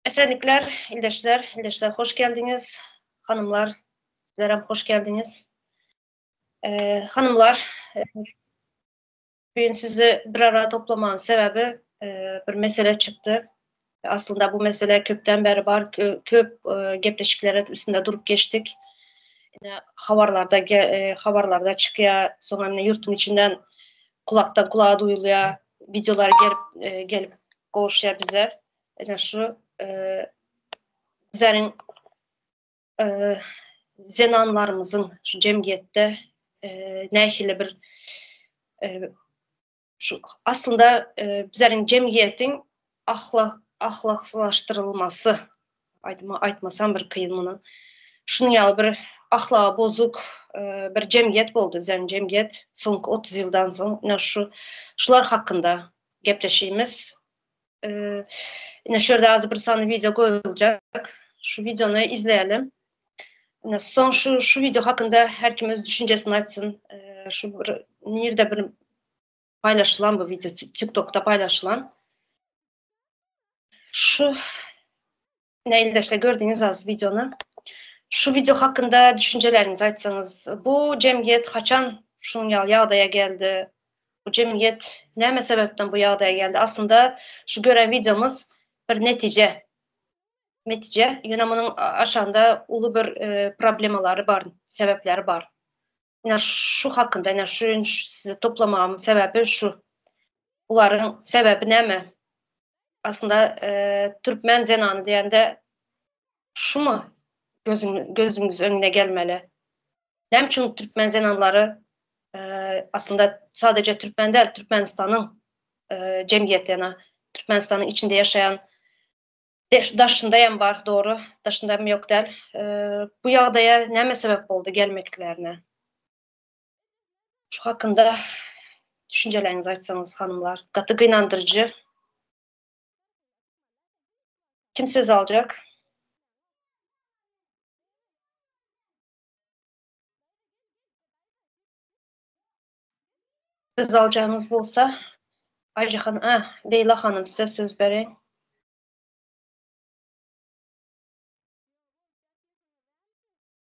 Esenlikler ildeşler, ildeşler hoş geldiňiz. Hanymlar, sizlerem hoş geldiňiz. Hanymlar, bugün sizi bir ara toplamamın sebebi bir mesele çykdy. Aslynda bu mesele köpden bäri bar, köp gepleşiklere üstünde durup geçdik. Ine habarlarda habarlarda çykýar, soň hem ýurtuň içinden kulakdan kulaga duýulýar, wideolar gelip gelip gowuşýar bize. Ine şu bizleriň zenanlarymyzyň şu jemgyýetde nähili bir şu aslynda bizleriň jemgyýetiň ahlak ahlaksyzlaşdyrylmasy aýtma aýtmasam bir kyn muny. Şunuň ýaly bir ahlagy bozuk bir jemgyýet boldy bizleriň jemgyýet soňky 30 ýyldan soň ine şu şular hakynda gepleşimiz. Ine şu ýerde az bir sany wideo goýuljak. Şu wideony izleýelim. Ine soň şu şu wideo hakynda her kim öz düşünjesini aýtsyn. Şu bir nirde bir paýlaşylan bu wideo TikTokda paýlaşylan. Şu ine ildeşler gördüňiz az wideony. Şu wideo hakynda düşünjeleriňizi aýtsaňyz. Bu jemgyýet haçan şunuň ýaly ýagdaýa geldi? Bu jemgyýet näme sebäpden bu ýagdaýa geldi? Aslynda şu gören wideomyz bir netije. Netije, ýöne munuň aşagynda uly bir e, problemalary bar, sebäpleri bar. Ine şu hakynda, ine şu size toplamagymyň sebäbi şu. Bularyň sebäbi näme? Aslynda e, türkmen zenany diýende şumy gözüň gözüňiz öňüne gelmeli? Näme üçin türkmen zenanlary e, aslynda sadece türkmen däl, Türkmenistanyň e, jemgyýeti, ýa Türkmenistanyň içinde ýaşaýan daşynda hem bar, dogry, daşynda hem ýok däl. E, bu ýagdaýa näme sebäp boldy gelmeklerine? Şu hakynda düşünjeleriňizi aýtsaňyz, hanymlar. Gaty gynandyryjy. Kim söz aljak? Söz aljagyňyz bolsa, Aýjahan, a, Leýla hanym size söz bereýin.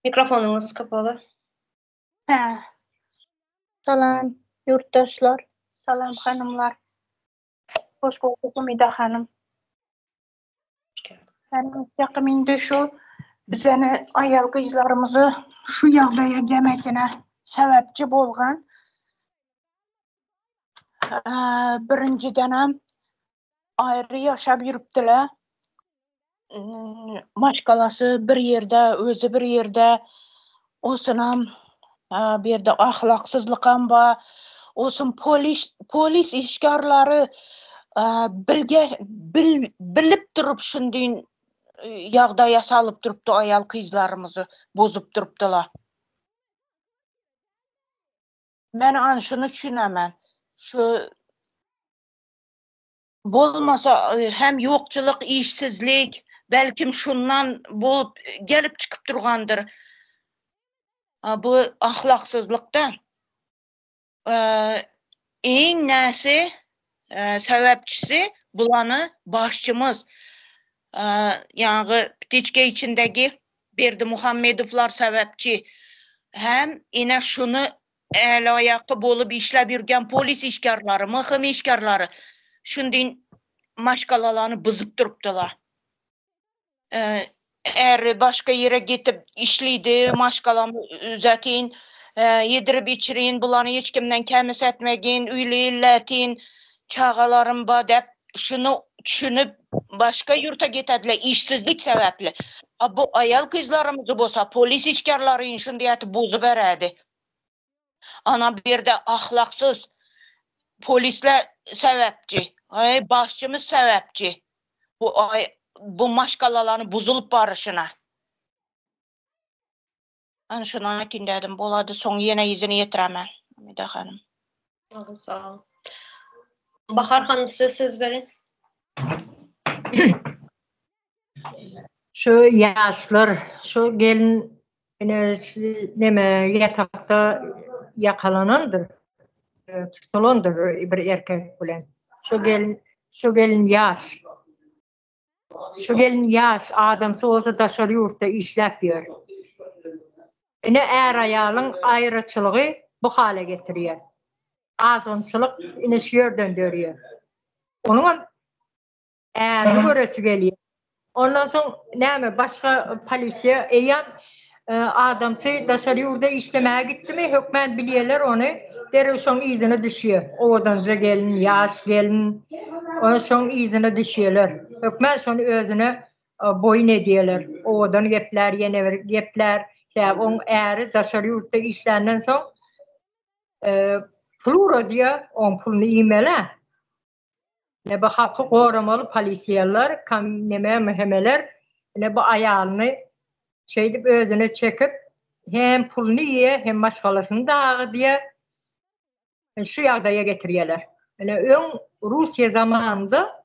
Mikrofonyňyz kapaly. Hä. Salam ýurtdaşlar, salam hanymlar. Hoş gördük Umida hanym. Ýakym indi şu bizeni aýal gyzlarymyzy şu ýagdaýa gemekine sebäpçi bolgan birinjidenem aýry ýaşap ýürüpdiler. Maşgalasy bir ýerde, özi bir ýerde. Osunam bu ýerde ahlaksyzlykam bar. Osun polis polis işgärleri bilge bil bilip durup şundyn ýagdaýa salyp durupdy aýal kyzlarymyzy bozup durupdylar. Men an şuny düşünemen. Şu bolmasa hem ýokçulyk, işsizlik, belkim şundan bolup gelip çykyp durgandyr. Bu ahlaksyzlykdan. Iň näsi sebäpçisi bulany başçymyz ýaňy ptiçka içindeki Berdimuhamedowlar sebäpçi. Hem ine şuny el-aýaky bolup işläp ýürgen polis işgärleri, MHM işgärleri şundin maşgalalany buzup durupdylar. Äri başga ýere gitip işlidi, maşgalamy üzetin, ýedirip içirin, bulany hiç kimden kemisetmegin, öýli illetin, çagalarym bar dep, şuny düşünip başga ýurta gitediler işsizlik sebäpli. A bu aýal gyzlarymyzy bolsa polis işgärleri şunday etip bozuberedi. Ana bu ýerde ahlaksyz polisler sebäpçi, başçymyz sebäpçi bu bu maşgalalaryň buzulyp baryşyna. Ana şuny aýtyn dedim. Bolady soň ýene ýüzüni ýetiremen. Umida hanym. Sag ol. Bahar hanym size söz berin. Şu ýaşlar, şu gelin ine neme ýatakda ýakalanandyr, tutulandyr bir erkek bilen. Şu gelin, şu gelin ýaş. Şu gelin ýaş, adamsy bolsa daşary ýurtda işläp ýör. Ine är-aýalyň aýraçylygy bu hala getirýär. Azgynçylyk ine şu ýerden dörýär. Onuňam ärini göresi gelýär. Ondan soň näme başga polisiýa eýýäm adamsy daşary ýurda işlemäge gitdimi hökmän bilýärler ony derrew şoň yzyna düşýär. Owadanja gelin, ýaş gelin şoň yzyna düşýärler. Hökmän şony özüne boýun edýärler. Owadan geplär, ýene bir geplär. Sebäbi oň äri daşary ýurtda işländen soň pul ugradýar, oň puluny iýmeli. Ine bu halky goramaly polisiýalar, kam neme mhemeler ine bu aýalyny şeýdip özüne çekip hem puluny iýe hem maşgalasyny dagydýa şu ýagdaýa getirýäler. Ine öň Russiýa zamanynda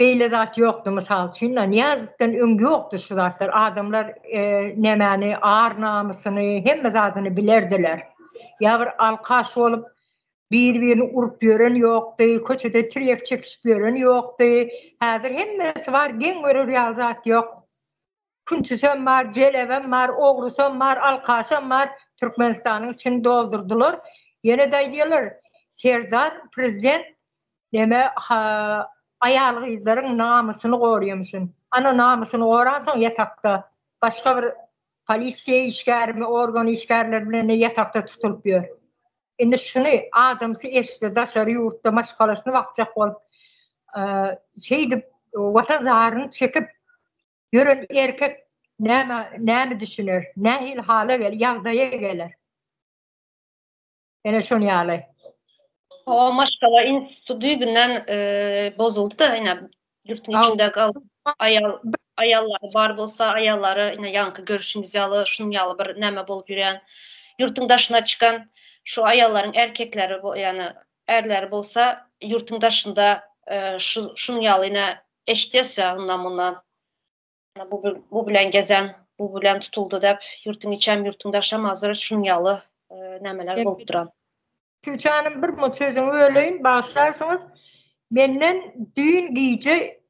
Beýle zat ýokdy mysal üçin Nyýazowdan öň ýokdy şu zatlar adamlar nemäni ar namysyny hemme zadyny bilerdiler. Ýa bir alkaş bolup bir birini urup ýören ýokdy köçede tirýek çekişip ýören ýokdy häzir hemmesi bar geň görer ýaly zat ýok. Künçüsem bar jelebem bar ogrusam bar alkaşam bar Türkmenistanyň içini doldurdylar. Ýene-de aýdýarlar Serdar prezident Neme aýal-gyzlaryň namysyny gorýamyşyn. Ana namysyny goransoň ýatakda başga bir polisiýa işgärimi, organ işgärleri bilen ýatakda tutulyp ýör. Indi şuny adamsy eşitse daşary ýurtda maşgalasyny bakjak bolup şeýdip watan zaryny çekip ýören erkek näme näme düşüner, nähili hala geler, ýagdaýa geler. Ene şon ýaly. O maşgala instituty düýbünden bozuldy-da, ine ýurtuň içinde galyp aýal aýallary bar bolsa aýallary ine ýaňky görüşüňiz ýaly şunuň ýaly bir näme bolup ýörýän ýurtuň daşyna çykan şu aýallaryň erkekleri ýagny ärleri bolsa ýurtuň daşynda şu şunuň ýaly ine eşidýäs ýa ondan mundan Bu bu bilen gezen, bu bilen tutuldy dep, ýurtuň içem, ýurtuň daşam hazir şunuň ýaly nämeler bolup duran. Tüwçe hanym bir mut sözüňi böleýin, bagyşlarsyňyz. Menden düýn gije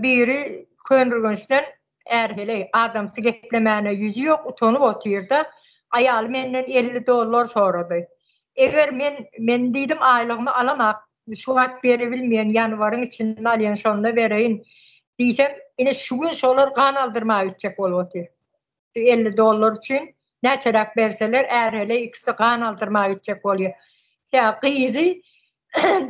biri Köneürgençden är-heleý, adamsy geplemäne ýüzi ýok, utanyp otyrda, aýaly menden 50 dollar sorady. Eger men, men diýdim aýlygymy alamak, Şu wagt berebilmeýän, ýanwaryň içinde alýan, şonda bereýin diýsem, ine şu gün şolar gan aldyrmaga gitjek bolup otyr. Şu 50 dollar üçin näçeräk berseler, är-heleý ikisi gan aldyrmaga gitjek bolýar. Tä gyzy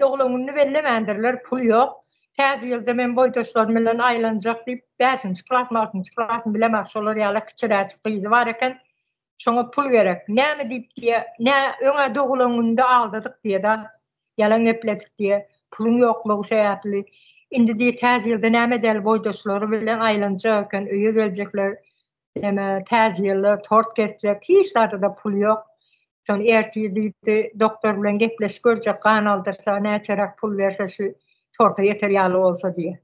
doglan gününi bellemändirler, pul ýok. Täze ýylda men boýdaşlarym bilen aýlanjak diýip, bäşinji klasmy, altynjy klasmy bilemok, şolar ýaly kiçiräjik gyzy bar eken. Şoňa pul gerek. Näme diýip diýe, nä öň-ä doglan günde aldadyk diýe-da. Ýalan gepledik diýe. Puluň ýoklugy sebäpli. Indi diýe täze ýylda näme edeli boýdaşlary bilen aýlanjak eken, öýe geljekler. Näme täze ýylda tort kesjek, hiç zada-da pul ýok. Şony ertir diýdi, doktor bilen gepleşip görjek, gan aldyrsa, näçeräk pul berse şu torta ýeter ýaly bolsa diýe.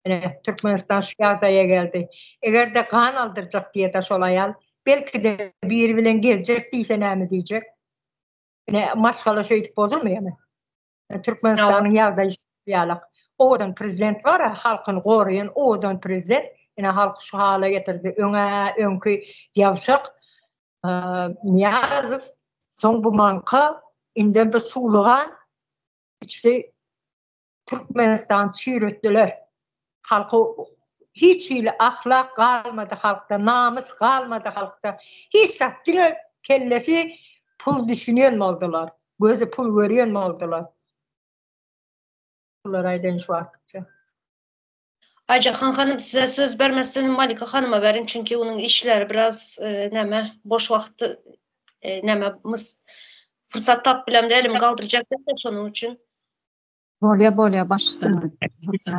Ine, Türkmenistan şu ýagdaýa geldi. Eger-de gan aldyrjak diýe-de şol aýal, belki-de biri bilen gezjek diýse näme diýjek? Ine, maşgala şeýdip bozulmaýarmy? Türkmenistanyň ýagdaýy şu ýalak. Owadan prezident bar-a, halkyny goraýan owadan prezident. Ine, halky şu hala getirdi. Öň-ä öňki ýavşak Nyýazow, soň bu maňka, indem bu suwlugan üçüsi Türkmenistan çüýretdiler. Halky hiç hili ahlak galmady halkda, namys galmady halkda. Hiç zat diňe kellesi pul düşünen boldular. Gözi pul görýän boldular. Bular aýdan şu wagtça. Ayjahan hanym size söz bermezden Malika hanyma berin çünki onuň işleri biraz e, näme boş wagty e, näme mys pursat tap bilemde elimi galdyrjak däl şonuň üçin. Bolýa bolýa başda.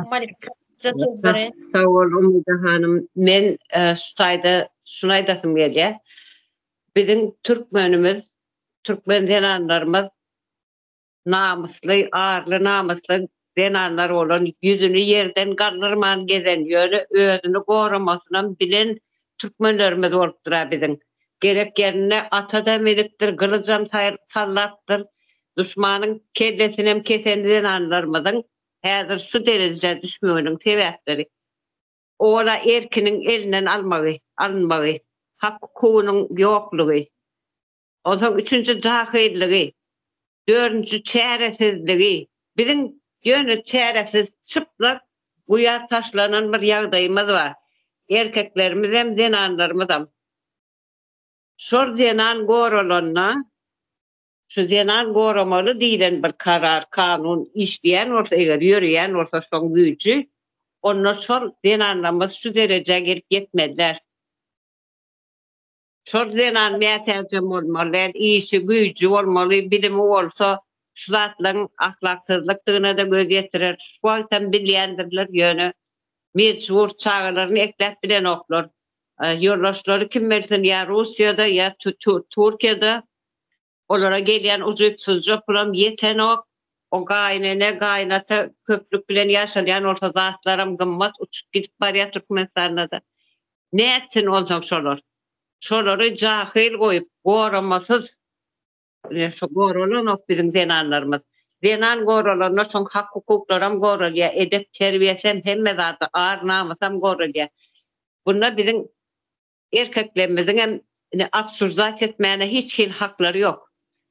Malika size söz bereýin. Sag bol Umyda hanym. Men e, şu taýda şuny aýdasym gelýär. Biziň türkmenimiz, türkmen zenanlarymyz namysly, arly namysly zenanlar bolan, ýüzüni ýerden galdyrman gezen, ýöne özüni goramasynam bilen türkmenlerimiz bolupdyr-a biziň. Gerek ýerinde ata-da minipdir, gylyjam sallapdyr, duşmanyň kellesinem kesen zenanlarymyzyň. häzir şu derejä düşmeginiň sebäpleri owala erkiniň elinden almagy, alynmagy, hak-hukugynyň ýoklugy, onsoň üçünji jahyllygy, dördünji çäresizligi. Biziň ýöne çäresiz çyplak guýa taşlanan bir ýagdaýymyz bar. Erkeklerimizem, zenanlarymyzam. Şol zenan goralanda, şu zenan goramaly diýlen bir karar, kanun işleýän bolsa eger, ýöreýän bolsa şoň güýji, onda şol zenanlarymyz şu derejä gelip ýetmezler. Şol zenan mätäjem bolmaly däl, işi, güýji bolmaly, bilimi bolsa şu zatlaryň ahlaksyzlykdygyna-da göz ýetirer. Şu wagtam bilýändirler, ýöne mejbur çagalaryny ekläp bilenoklar. Ýoldaşlary kim bilsin ýa Russiýada ýa Türkiýede olara gelýän ujypsyzja pulam ýetenok. O gaýynene, gaýynata köplük bilen ýaşalýan bolsa zatlaram gymmat uçup gidip barýar Türkmenistanda-da. Nätsin onsoň şolar? Şolary jahyl goýup, goramasyz Ine şu goralanok biziň zenanlarymyz. Zenan goralanda şoň hak hukuklaram goralýar, edep terbiýesem hemme zady, ar namysam goralýar. Bunda biziň erkeklerimiziňem ine obsuždat etmäne hiç hili haklary ýok.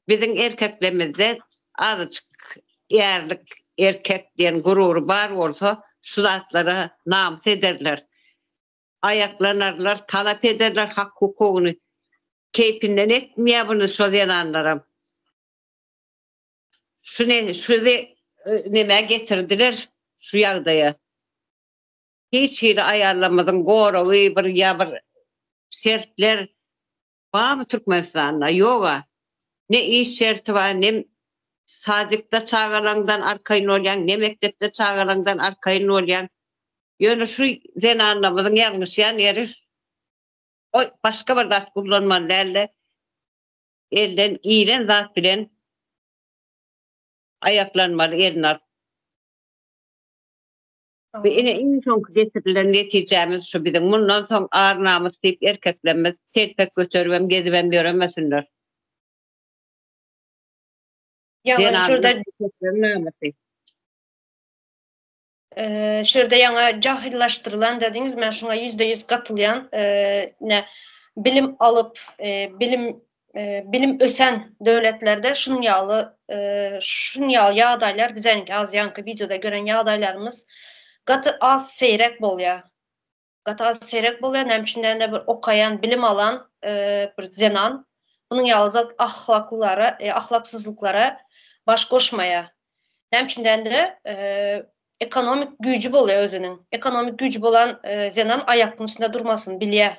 Biziň erkeklerimizde azajyk ärlik, erkek diýen gurury bar bolsa şu zatlara namys ederler. Aýaklanarlar, talap ederler hak hukugyny. Keýpinden etmeýär buny şo zenanlaram. Şu ne şu nemä getirdiler şu ýagdaýa. Hiç hili aýallarymyzyň goragy bir ýa bir şertler barmy Türkmenistanda? Ýoga. Ne iş şerti bar, ne sadikde çagalaňdan arkaýyn bolýaň, ne mekdepde çagalaňdan arkaýyn bolýaň. Ýöne şu zenanlarymyzyň ýalňyşýan ýeri o başga bir zat kullanmaly dälde elden giren zat bilen aýaklanmaly eline alyp. We ine iň soňky getirilen netijämiz şu biziň mundan soň ar namys diýip erkeklerimiz telpek göteribem gezibem ýöremesinler. Ýaňy şurada Erkekleriň namysy. Şu ýerde ýaňy jahyllaşdyrylan dediňiz, men şuňa 100% gatylýan. Ne bilim alyp, bilim bilim ösen döwletlerde şunuň ýaly şunuň ýaly ýagdaýlar bizeňki az ýaňky wideoda gören ýagdaýlarymyz gaty az seýrek bolýar. Gaty az seýrek bolýar. Näme üçin diýende bir okaýan, bilim alan bir zenan bunuň ýaly zat ahlaklylara, ahlaksyzlyklara baş goşmaýar. Näme üçin diýende ekonomik güýji bolýar özüniň. Ekonomik güýji bolan zenan aýagynyň üstünde durmasyny bilýär.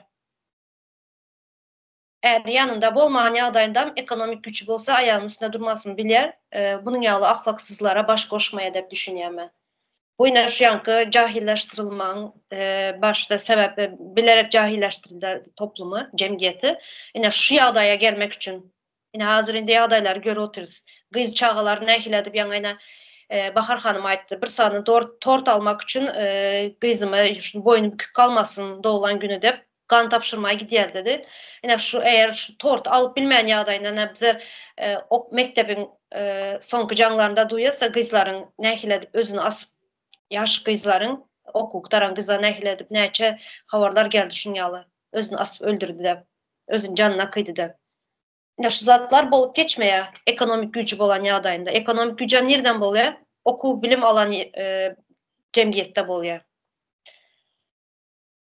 Äri ýanynda bolman ýagdaýyndam ekonomik güýji bolsa aýagynyň üstünde durmasyny bilýär. Bunuň ýaly ahlaksyzlara baş goşmaýar diýip düşünýän men. Bu ine şu ýanky jahyllaşdyrylmagyň başda sebäbi bilerek jahyllaşdyryldy toplumy, jemgyýeti. Ine şu ýagdaýa gelmek üçin. Ine hazir indi ýagdaýlary görüp otyrys. Gyz çagalary nähili edip ýaňy ine Bahar hanym aýtdy. Bir sany tort almak üçin gyzymy şu boýny bükük galmasyn doglan güni diýip gan tabşyrmaga gidýär dedi. Ine şu eger şu torty alyp bilmän ýagdaýynda ine bize ok mekdebiň soňky jaňlarynda duýarsa gyzlaryň nähili edip özüni asyp ýaş gyzlaryň okuw gutaran gyzlar nähili edip näçe habarlar geldi şuň ýaly özüni asyp öldürdi diýip özüni janyna kyýdy diýip. Ine şu zatlar bolup geçmeýär ekonomik güýji bolan ýagdaýynda. Ekonomik güýjem nirden bolýar? Okuw bilim alan jemgyýetde bolýar.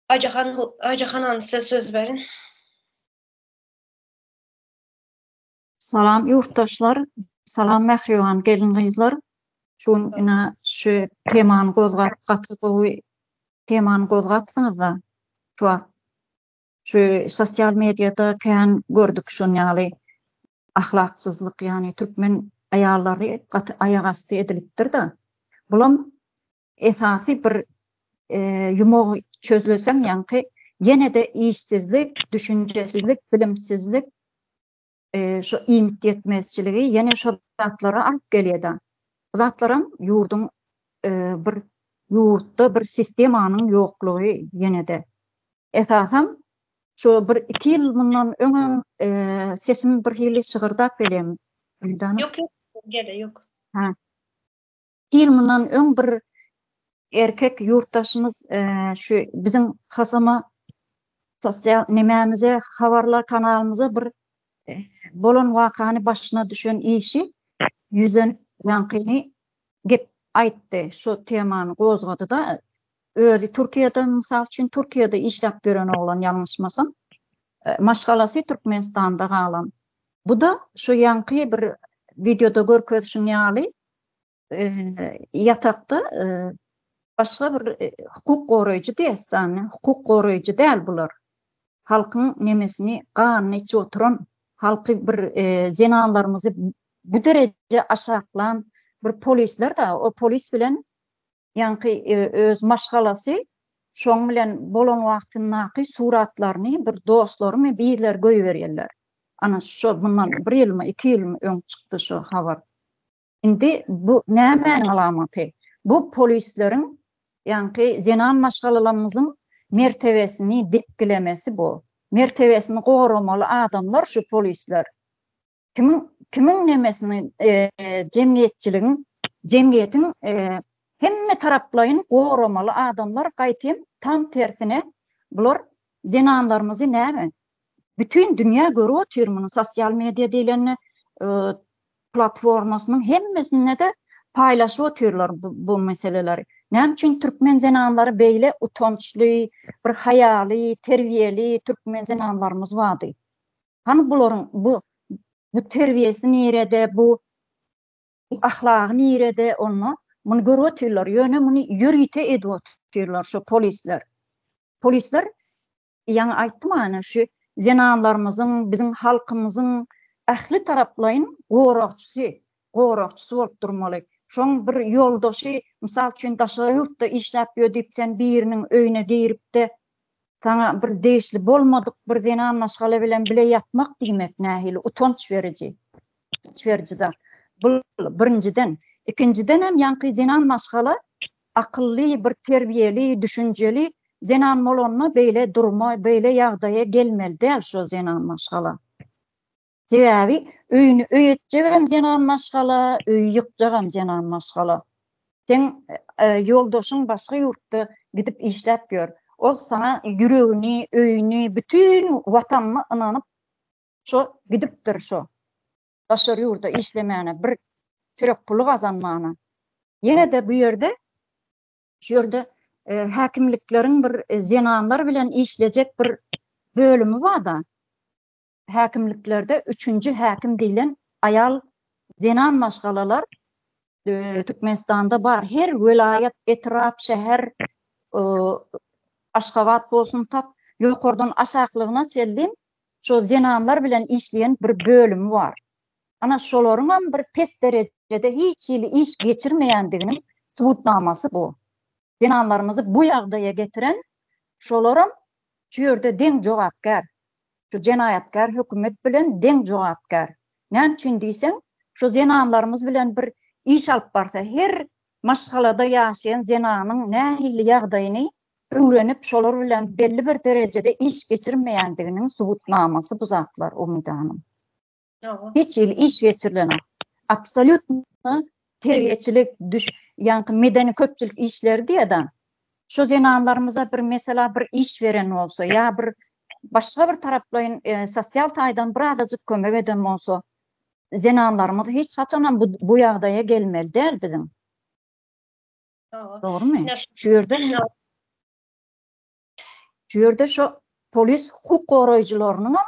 Aýjahan Aýjahan hanym size söz berin. Salam ýurtdaşlar, salam mähriban gelin-gyzlar. Şu gün ine şu temany gozgap gaty gowy temany gozgapsyňyzda. Şu wagt şu sosial mediada kän gördük şon ýaly ahlaksyzlyk ýagny türkmen aýallary gaty aýagasty edilipdir-de. Bulam esasy bir ýumagy çözleseň ýaňky ýene-de işsizlik, düşünjesizlik, bilimsizlik, şu iýmit ýetmezçiligi ýene şo zatlara alyp gelýär-de. Bu zatlaram ýurduň bir ýurtda bir sistemanyň ýoklugy ýene-de. Esasam şu bir iki ýyl mundan öňem sesim bir hili şygyrdap gelýär. Ýok, ýok, gelýär, ýok. Ha. Ýyl mundan öň bir erkek ýurtdaşymyz şu biziň hasama sosial nemämize habarlar kanalymyza bir bolan wakany başyna düşen işi ýüzlenip ýaňkyny gep aýtdy şu temany gozgady-da özi Türkiýede mysal üçin Türkiýede işläp ýören oglan ýalňyşmasam maşgalasy Türkmenistanda galan bu-da şu ýaňky bir wideoda görkezişiň ýaly ýatakda başga bir hukuk goraýjy diýessany, hukuk goraýjy däl bular. Halkyň nemesini, ganyny içip oturan, halky bir zenanlarymyzy bu dereje aşaklan bir polisler da, o polis bilen ýaňky öz maşgalasy şoň bilen bolan wagtyndaky suratlaryny bir dostlarymy birleri goýberýärler. Ana şo mundan bir ýylmy, iki ýylmy öň çykdy şo habar. Indi bu nämäniň alamaty? Bu polisleriň ýaňky zenan maşgalalarymyzyň mertebesini depgilemesi bu. Mertebesini goramaly adamlar şu polisler. Kimiň kimiň nemesini jemgyýetçiligiň jemgyýetiň hemme taraplaýyn goramaly adamlar gaýtym tam tersine bular zenanlarymyzy näme bütin dünýä görüp otyr muny sosial media diýlende platformasynyň hemmesinde-de paýlaşyp otyrlar bu meseleleri. Näme üçin türkmen zenanlary beýle utançly, bir haýaly, terbiýeli türkmen zenanlarymyz bardy? Hany bularyň bu bu terbiýesi nirede, bu ahlagy nirede onda? Muny görüp otyrlar, ýöne muny ýörite edip otyrlar şu polisler. Polisler Ýaňy aýtdym ana şu zenanlarymyzyň, biziň halkymyzyň ähli taraplaýyn goragçysy, goragçysy bolup durmaly. Şoň bir ýoldaşy, mysal üçin, daşary ýurtda işläp ýör diýip sen biriniň öýüne girip-de, saňa bir degişli bolmadyk bir zenan maşgala bilen bile ýatmak diýmek nähili utanç beriji. Utanç beriji zat. Bu birinjiden. Ikinjidenem ýaňky zenan maşgala akylly, bir terbiýeli, düşünjeli zenan bolanda beýle durma, beýle ýagdaýa gelmeli däl şo zenan maşgala. Sebäbi öýüni öý etjegem zenan maşgala, öýi ýykjagam zenan maşgala. Seň ýoldaşyň başga ýurtda gidip işläp ýör. Ol saňa ýüregini, öýüni, bütin watanyny ynanyp şo gidipdir şo. Daşary ýurda işlemäne, bir çörek puly gazanmana. Ýene-de bu ýerde şu ýerde häkimlikleriň bir zenanlar bilen işlejek bir bölümi bar-da. Häkimliklerde üçünji häkim diýlen aýal zenan maşgalalar Türkmenistanda bar. Her welaýat, etrap, şäher, Aşgabat bolsun tap ýokardan aşaklygyna çenli şo zenanlar bilen işleýän bir bölümi bar. Ana şolaryňam bir pes derejede hiç hili iş geçirmeýändiginiň subutnamasy bu. Zenanlarymyzy bu ýagdaýa getiren şolaram şu ýerde deň jogapkär. Şu jenaýatkär hökümet bilen deň jogapkär. Näme üçin diýseň, şu zenanlarymyz bilen bir iş alyp barsa, her maşgalada ýaşaýan zenanyň nähili ýagdaýyny öwrenip şolar bilen belli bir derejede iş geçirmeýändiginiň subutnamasy bu zatlar Umyda hanym. Hiç hili iş geçirilenok. Absolýutno terbiýeçilik, düş, ýaňky medeni köpçülik işleri diýeda. Şu zenanlarymyza bir mesela bir iş beren bolsa ýa bir başga bir taraplaýyn e, sosial taýdan birazajyk kömek eden bolsa zenanlarymyz hiç haçanam bu, bu ýagdaýa gelmeli däl biziň. Dogrumy? Şu ýerde Şu ýerde şu polis hukuk goraýjylarynyň hem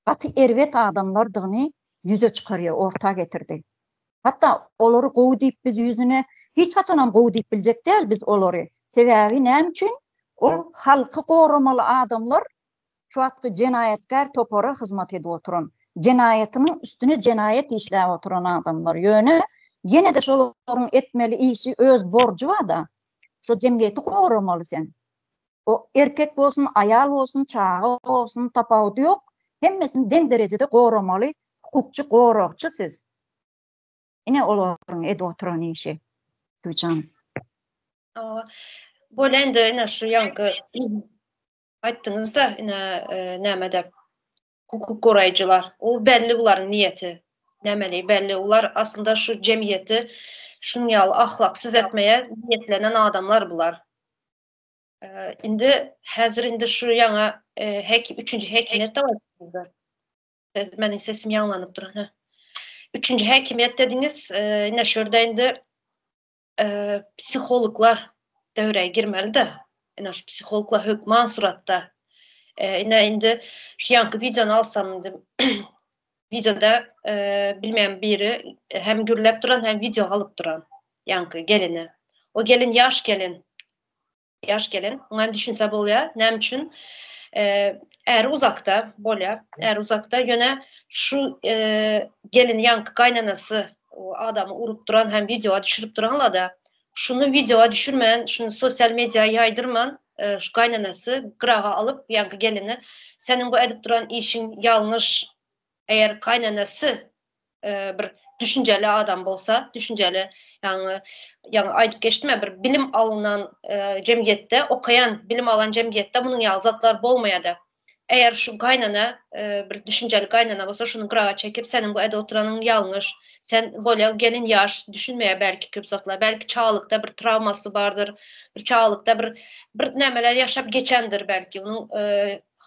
gaty erbet adamlardygyny ýüze çykarýar, orta getirdi. Hatda olary gowy diýip biz ýüzüne hiç haçanam gowy diýip biljek däl biz olary. Sebäbi näme üçin? Ol halky goramaly adamlar şu wagtky jenaýatkär topara hyzmat edip oturan, jenaýatynyň üstüne jenaýat işläp oturan adamlar. Ýöne ýene-de şolaryň etmeli işi öz borjy bar-da. Şo jemgyýeti goramaly sen. O erkek bolsun, aýal bolsun, çaga bolsun, tapawudy ýok. Hemmesini deň derejede goramaly hukukçy, goragçy siz. Ine olaryň edip oturan işi. Tüýjan. Bolýa indi ine şu ýaňky aýtdyňyzda ine nämede hukuk goraýjylar. O belli bularyň niýeti. Nämeli belli. Ular aslynda şu jemgyýeti. Şunuň ýaly ahlaksyz etmeye niýetlenen adamlar bular. Indi häzir indi şu ýaňa hek üçünji häkimiýet de bar. Meniň sesim ýaňlanyp dur. Hä. Üçünji häkimiýet dediňiz, ine şu ýerde indi psihologlar döwrä girmeli-de. Ine şu psihologlar hökman suratda. Ine indi şu ýaňky wideony alsam indi wideoda bilmeýän biri hem gürläp duran hem wideo alyp duran ýaňky gelini. O gelin ýaş gelin. Ýaş gelin. Oňa hem düşünse bolýar. Näme üçin? Äri uzakda bolýar. Äri uzakda. Ýöne şu gelin ýaňky gaýnanasy o adamy urup duran hem wideoa düşürip duranla-da şuny wideoa düşürmän, şuny sosial media ýaýdyrman şu gaýnanasy gyraga alyp ýaňky gelini seniň bu edip duran işiň ýalňyş. Eger gaýnanasy bir düşünjeli adam bolsa, düşünjeli, ýagny ýagny aýdyp geçdim bir bilim alynan jemgyýetde, okaýan, bilim alan jemgyýetde munuň ýaly zatlar bolmaýar-da. Eger şu gaýnana bir düşünjeli gaýnana bolsa, şuny gyraga çekip, seniň bu edip oturanyň ýalňyş, sen bolýa gelin ýaş, düşünmeýär belki köp zatlar, belki çagalykda bir trawmasy bardyr, bir çagalykda bir bir nämeler ýaşap geçendir belki, onuň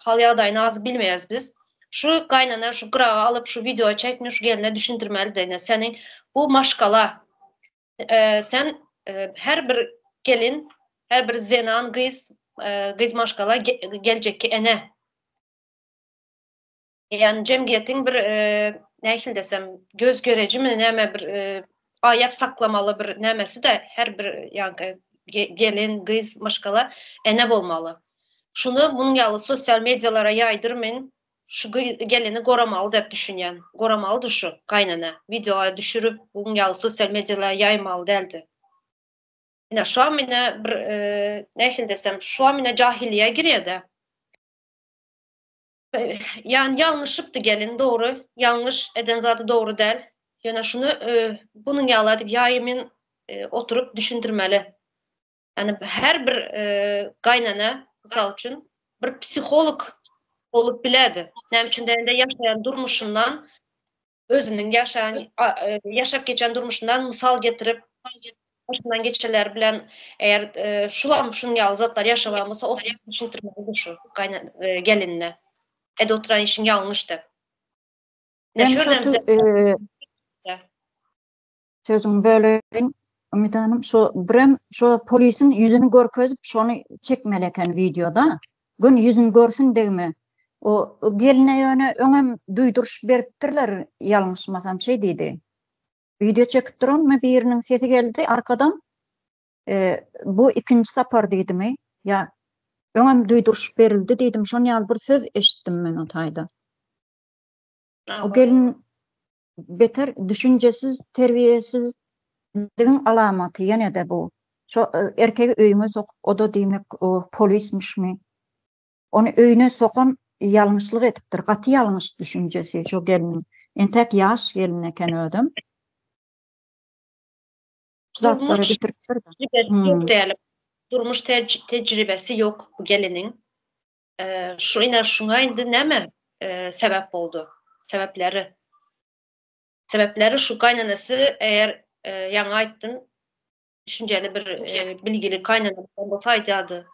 hal-ýagdaýyny az bilmeýäris biz. Şu gaýnana şu gyraga alyp şu wideo çekme şu gelne düşündirmeli ine seniň bu maşgala sen her bir gelin her bir zenan gyz gyz maşgala geljekki ene ýani jemgyýetiň bir nähili desem göz görejimi näme bir aýap saklamaly bir nämesi de her bir ýaňky gelin gyz maşgala ene bolmaly Şuny munuň ýaly sosial medialara ýaýdyrmyn, şu gelini goramaly dep düşünýän. Goramalydy şu gaýnene. Wideoa düşürip buň ýaly sosial medialara ýaýmaly däldi. Ine şuam ine bir nähili desem, şuam ine jahiliýe girýädä. Ýani ýalňyşypdy gelin dogry, ýalňyş eden zady dogry däl. Ýöne şuny bunuň ýaly edip ýaýmyn oturyp düşündirmeli. Ýani her bir gaýnana, mysal üçin, bir psiholog bolup bilerdi. Näme üçin diýende ýaşaýan durmuşyndan özüniň ýaşaýan ýaşap geçen durmuşyndan mysal getirip başyndan geçenler bilen eger şulam şunuň ýaly zatlar ýaşaman bolsa o düşündirmeli şu gaýna gelinine. Ede oturan işiň ýalňyş diýip. Ben şu Sözüňi böleýin Umyt hanym, şo birem şo polisiň ýüzüni görkezip şony çekmeli eken wideoda. Gün ýüzüni görsün degme. O geline ýöne öňem duýduryş beripdirler ýalňyşmasam şeý diýdi. Wideo çekip duranmy biriniň sesi geldi arkadan. E, bu ikinji sapar diýdimi? Ýa öňem duýduryş berildi diýdim. Şon ýaly bir söz eşitdim men o taýda. O gelin beter düşünjesiz, terbiýesizligiň alamaty ýene-de bu. Şo erkegi öýüňe sokup, o-da diýmek o polismişmi? Ony öýüne sokan ýalňyşlyk edipdir. Gaty ýalňyş düşünjesi şo gelniň. Entäk ýaş gelin eken özem. Şu zatlara getiripdir-de. Ýok däl. Durmuş tejribesi ýok bu geliniň. Şu ine şuňa indi näme sebäp boldy? Sebäpleri. Sebäpleri şu gaýnanasy eger ýaňy aýtdym, düşünjeli bir bilgili gaýnana bolsa aýdýardy.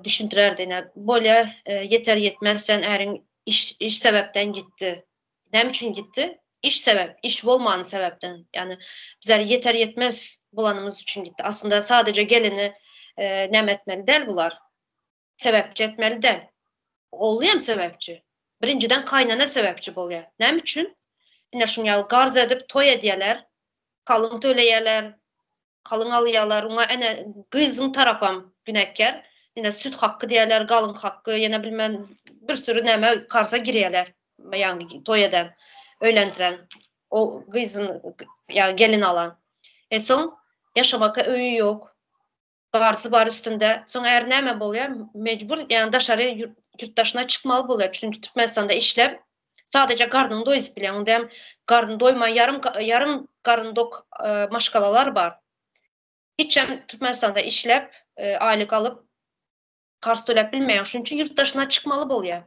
Düşündirerdi ine bolýa ýeter ýetmez sen äriň iş iş sebäpden gitdi. Näme üçin gitdi? Iş sebäp, iş bolmany sebäpden. Ýagny bizler ýeter ýetmez bolanymyz üçin gitdi. Aslynda sadeje gelini näme etmeli däl bular. Sebäpçi etmeli däl. Ogly hem sebäpçi. Birinjiden kaýnana sebäpçi bolýar. Näme üçin? Ine şuň ýaly garz edip toý edýärler. Galyň töleýärler. Galyň alýarlar. Oňa ene gyzyň tarapam günäkär. Ine süt hakky diýýärler, galyň hakky, ýene bilmän bir sürü näme karza girýärler. Ýagny toý eden, öýlendiren, o gyzyn ýa gelin alan. E soň ýaşamaka öýi ýok. Garsy bar üstünde. Soň är näme bolýar? Mejbur, ýagny daşary ýurt daşyna çykmaly bolýar. Çünki Türkmenistanda işlep sadaja garnyňy doýuzyp bilýäň. Onda hem garny doýman ýarym ýarym garny dok maşgalalar bar. Hiç hem Türkmenistanda işläp, aýlyk alyp karz töläp bilmeýän. Şunuň üçin ýurt daşyna çykmaly bolýar.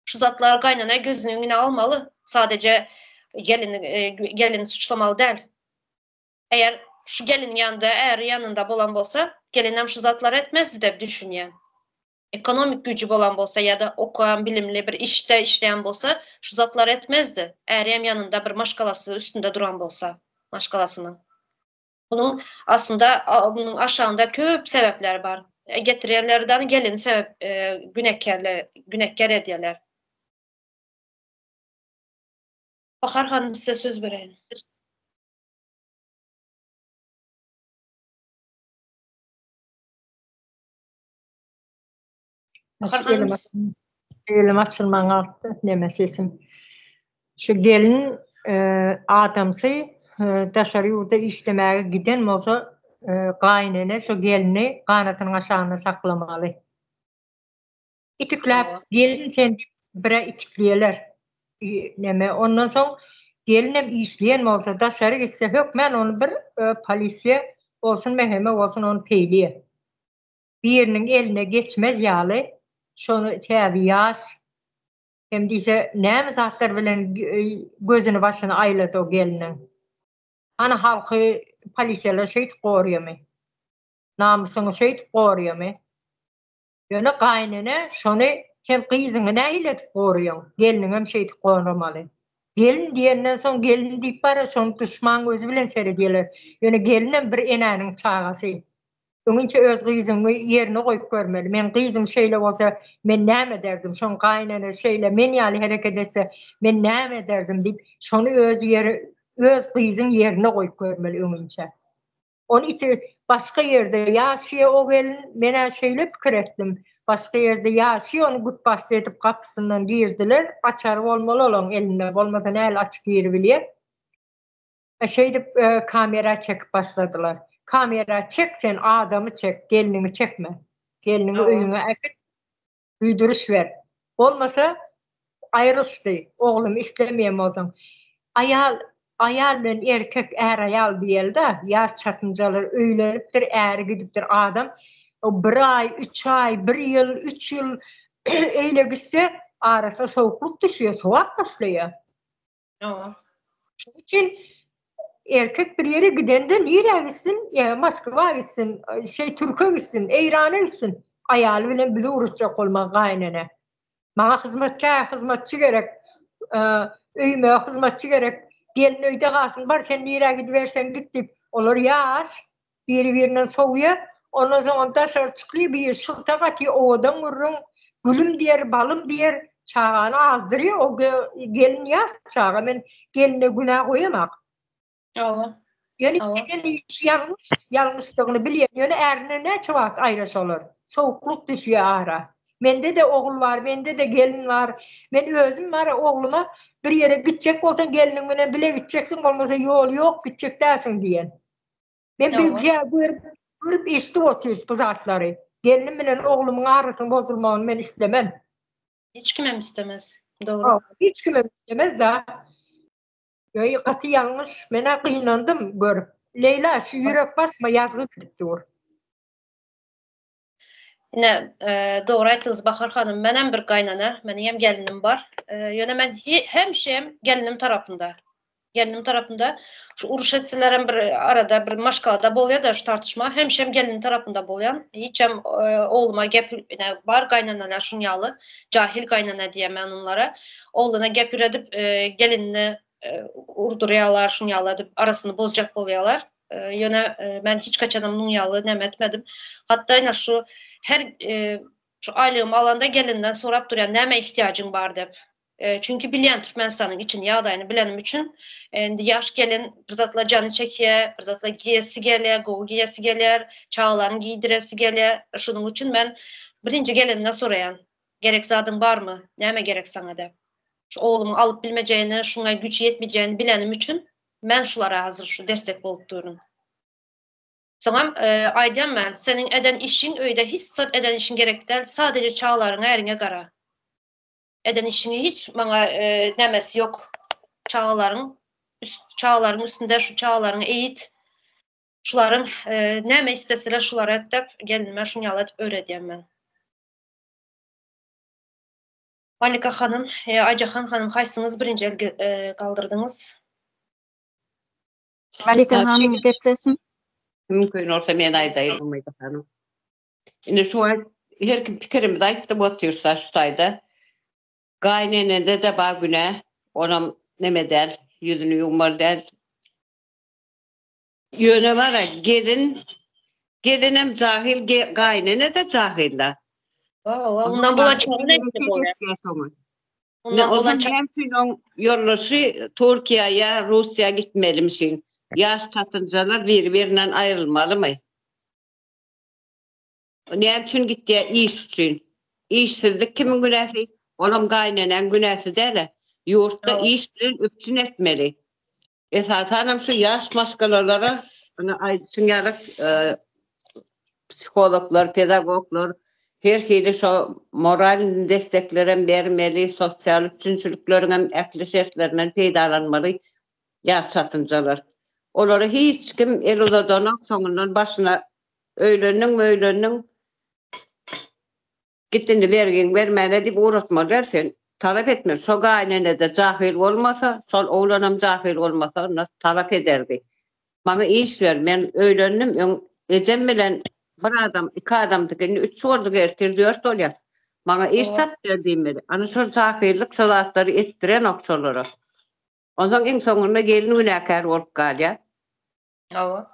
Şu zatlary gaýnana gözüniň öňüne almaly. Sadaja gelini gelini suçlamaly däl. Eger şu geliniň ýanynda, äri ýanynda bolan bolsa, gelinem şu zatlary etmezdi dep düşünýän. Ekonomik güýji bolan bolsa ýa-da okan, bilimli bir işde işleýän bolsa, şu zatlary etmezdi. Ärem ýanynda bir maşgalasy üstünde duran bolsa, maşgalasynyň. Munuň aslynda munuň aşagynda köp sebäpler bar. Getirýänlerden gelini sebäp günäkärler, günäkär edýärler. Bahar hanym size söz bereýin. Bahar hanym Elim açylman galdy, neme sesim. Şu gelin adamsy daşary ýurda işlemäge giden bolsa, gaýynene şu gelni ganatynyň aşagynda saklamaly. Itikläp gelin sen diýip bire itikleýärler. Neme ondan soň gelinem işleýän bolsa daşary gitse hökmän ony bir polisiýa bolsun MHM bolsun ony peýleýär. Biriniň eline geçmez ýaly şony sebäbi ýaş hem diýse näme zatlar bilen gözüni başyny aýlady o gelniň. Hany halky polisiýalar şeýdip gorýamy? Namysyňy şeýdip gorýamy? Ýöne gaýynene şony sen gyzyňy nähili edip goraýaň, gelniňem şeýdip goramaly. Gelin diýenden soň gelin diýip bara şony duşman gözi bilen seredýäler. Ýöne gelinem bir enäniň çagasy. Öňinçä öz gyzyňy ýerine goýup görmeli. Meň gyzym şeýle bolsa men näme ederdim, şoň gaýynenesi şeýle men ýaly hereket etse men näme ederdim diýip şony öz ýeri öz gyzyň ýerine goýup görmeli öňinçä. Ony iti başga ýerde ýaşyýa o gelin, men-ä şeýle pikir etdim. Başga ýerde ýaşyýa ony güpbasdy edip gapysyndan girdiler, açary bolmaly olaň elinde, bolmasa näl açyp giribilýä. Şeýdip kamera çekip başladylar. Kamera çek sen adamy çek, gelniňi çekme. Gelniňi öýüňe äkit, Duýduryş ber. Bolmasa aýrylyşdy, oglumy islemeýän bolsaň. Aýal, aýal bilen erkek är-aýal diýeli-dä, ýaş çatynjalar öýlenipdir, äri gidipdir, adam bir aý, üç aý, bir ýyl, üç ýyl eýle gitse, arasyna sowuklyk düşýär, sowap başlaýar. Hawa. Şonuň üçin erkek bir ýere gidende nirä gitsin, ýa Moskwa gitsin, şeý Türke gitsin, Eýrana gitsin, aýaly bilen bile uruşjak bolma gaýynene. Maňa hyzmatkär, hyzmatçy gerek, öýüme hyzmatçy gerek, gelin öýde galsyn, bar sen nirä gidiberseň git diýip, olar ýaş, Biri-birinden sowýar. Ondan soňam daşary çykýar, biri şyltak atýar, owadan gürrüň, gülüm diýer, balym diýer, çagany azdyrýar, o gelin ýaş çaga, men geline günä goýamak. Hawa. Ýöne eden işi ýalňyş, ýalňyşdygyny bilýär, ýöne ärinden näçe wagt aýra şolar. Sowuklyk düşýär ara. Mende-de ogul bar, mende-de gelin bar. Men özüm bar ogluma bir ýere gitjek bolsaň gelniň bilen bile gitjeksiň, bolmasa ýol ýok, gitjek dälsiň diýen. Men bilýä görüp, görüp eşidip otyrys bu zatlary. Gelnim bilen oglumyň arasynyň bozulmagyny men istemem. Hiç kimem istemez. Dogry. Hiç kimem istemez da. Ýöne gaty ýalňyş. Men-ä gynandym görüp. Leýla şu ýürek basma ýazgy gidip dur. Ine, dogry aýtdyňyz Bahar hanym, menem bir gaýnana, meniňem gelinim bar. Ýöne men hemişem gelinim tarapynda. Gelinim tarapynda. Şu uruş etselerem bir arada bir maşgalada bolýar-da şu tartyşma, hemişem gelinim tarapynda bolýan. Hiçem ogluma gep ine bar gaýnanalar şuň ýaly, jahil gaýnana diýýän men onlara. Ogluna gep üredip, gelinini urdurýarlar, şuň ýaly edip arasyny bozjak bolýarlar. Ýöne men hiç haçanam munuň ýaly näme etmedim. Hatda ine şu her şu aýlygymy alanda gelinden sorap durýan näme ihtiýajyň bar diýip. Çünki bilýän Türkmenistanyň içini ýagdaýyny bilenim üçin indi ýaş gelin bir zatlar jany çekýär, bir zatlar giýesi gelýär, gowy giýesi gelýär, çagalaryny giýdiresi gelýär. Şunuň üçin men birinji gelinimden soraýan, gerek zadyň barmy, näme gerek saňa diýip. Şu oglumyň alyp bilmejegini, şuňa güýji ýetmejegini bilenim üçin Men şulara hazir şu destek bolup durun. Soňam aýdýan men, seniň eden işiň öýde hiç zat eden işiň gerek däl, sadeje çagalaryňa äriňe gara. Eden işiňi hiç maňa nämesi ýok. Çagalaryň çagalaryň üstünde şu çagalaryňy eýit. Şularyň näme isteseler şulara et dep gelinime şuny ýaly edip öwredýän men. Malika hanym, Aýjahan hanym haýsyňyz birinji el galdyrdyňyz? Malika hanym geplesin. Mümkin bolsa men aýdaýyn Umyda hanym. Indi şu wagt her kim pikirimizi aýtdyp otyrsa şu taýda. Gaýynenede-de bar günä. Onam neme däl, ýüzüni ýuwmaly däl. Ýöne bara gelin gelinem jahil gaýynene-de jahil-la. Hawa, ondan bolan çaga nätdi bolýar? Ondan bolan çaga üçin oň ýoldaşy Türkiýä ýa Russiýa gitmelimişin. Ýaş çatynjalar biri-birinden aýrylmalymy? Näme üçin gitýär? Iş üçin. Işsizlik kimiň günäsi? Olam gaýynenäň günäsi däl-ä. Ýurtda iş bilen üpjün etmeli. Esasanam şu ýaş maşgalalara ine aýdyşyň ýaly psihologlar, pedagoglar her hili şo moral desteklerem bermeli, sosial üpjünçilikleriňem ähli şertlerinden peýdalanmaly ýaş çatynjalar. Olara hiç kim el uzadanok, soňundan başyna öýlendiňmi öýlendiň, Git indi bergiňi bermäne diýip ugratmalylar sen talap etme şo gaýynenede jahyl bolmasa şol oglanam jahyl bolmasa onda talap ederdi maňa iş ber men öýlendim öň ejem bilen bir adam iki adamdyk indi üç bolduk ertir dört bolýas maňa iş tap ber diýmeli ana şol jahyllyk şo zatlary etdirenok şolara onsoň iň soňunda gelin günäkär bolup galýar. Hawa.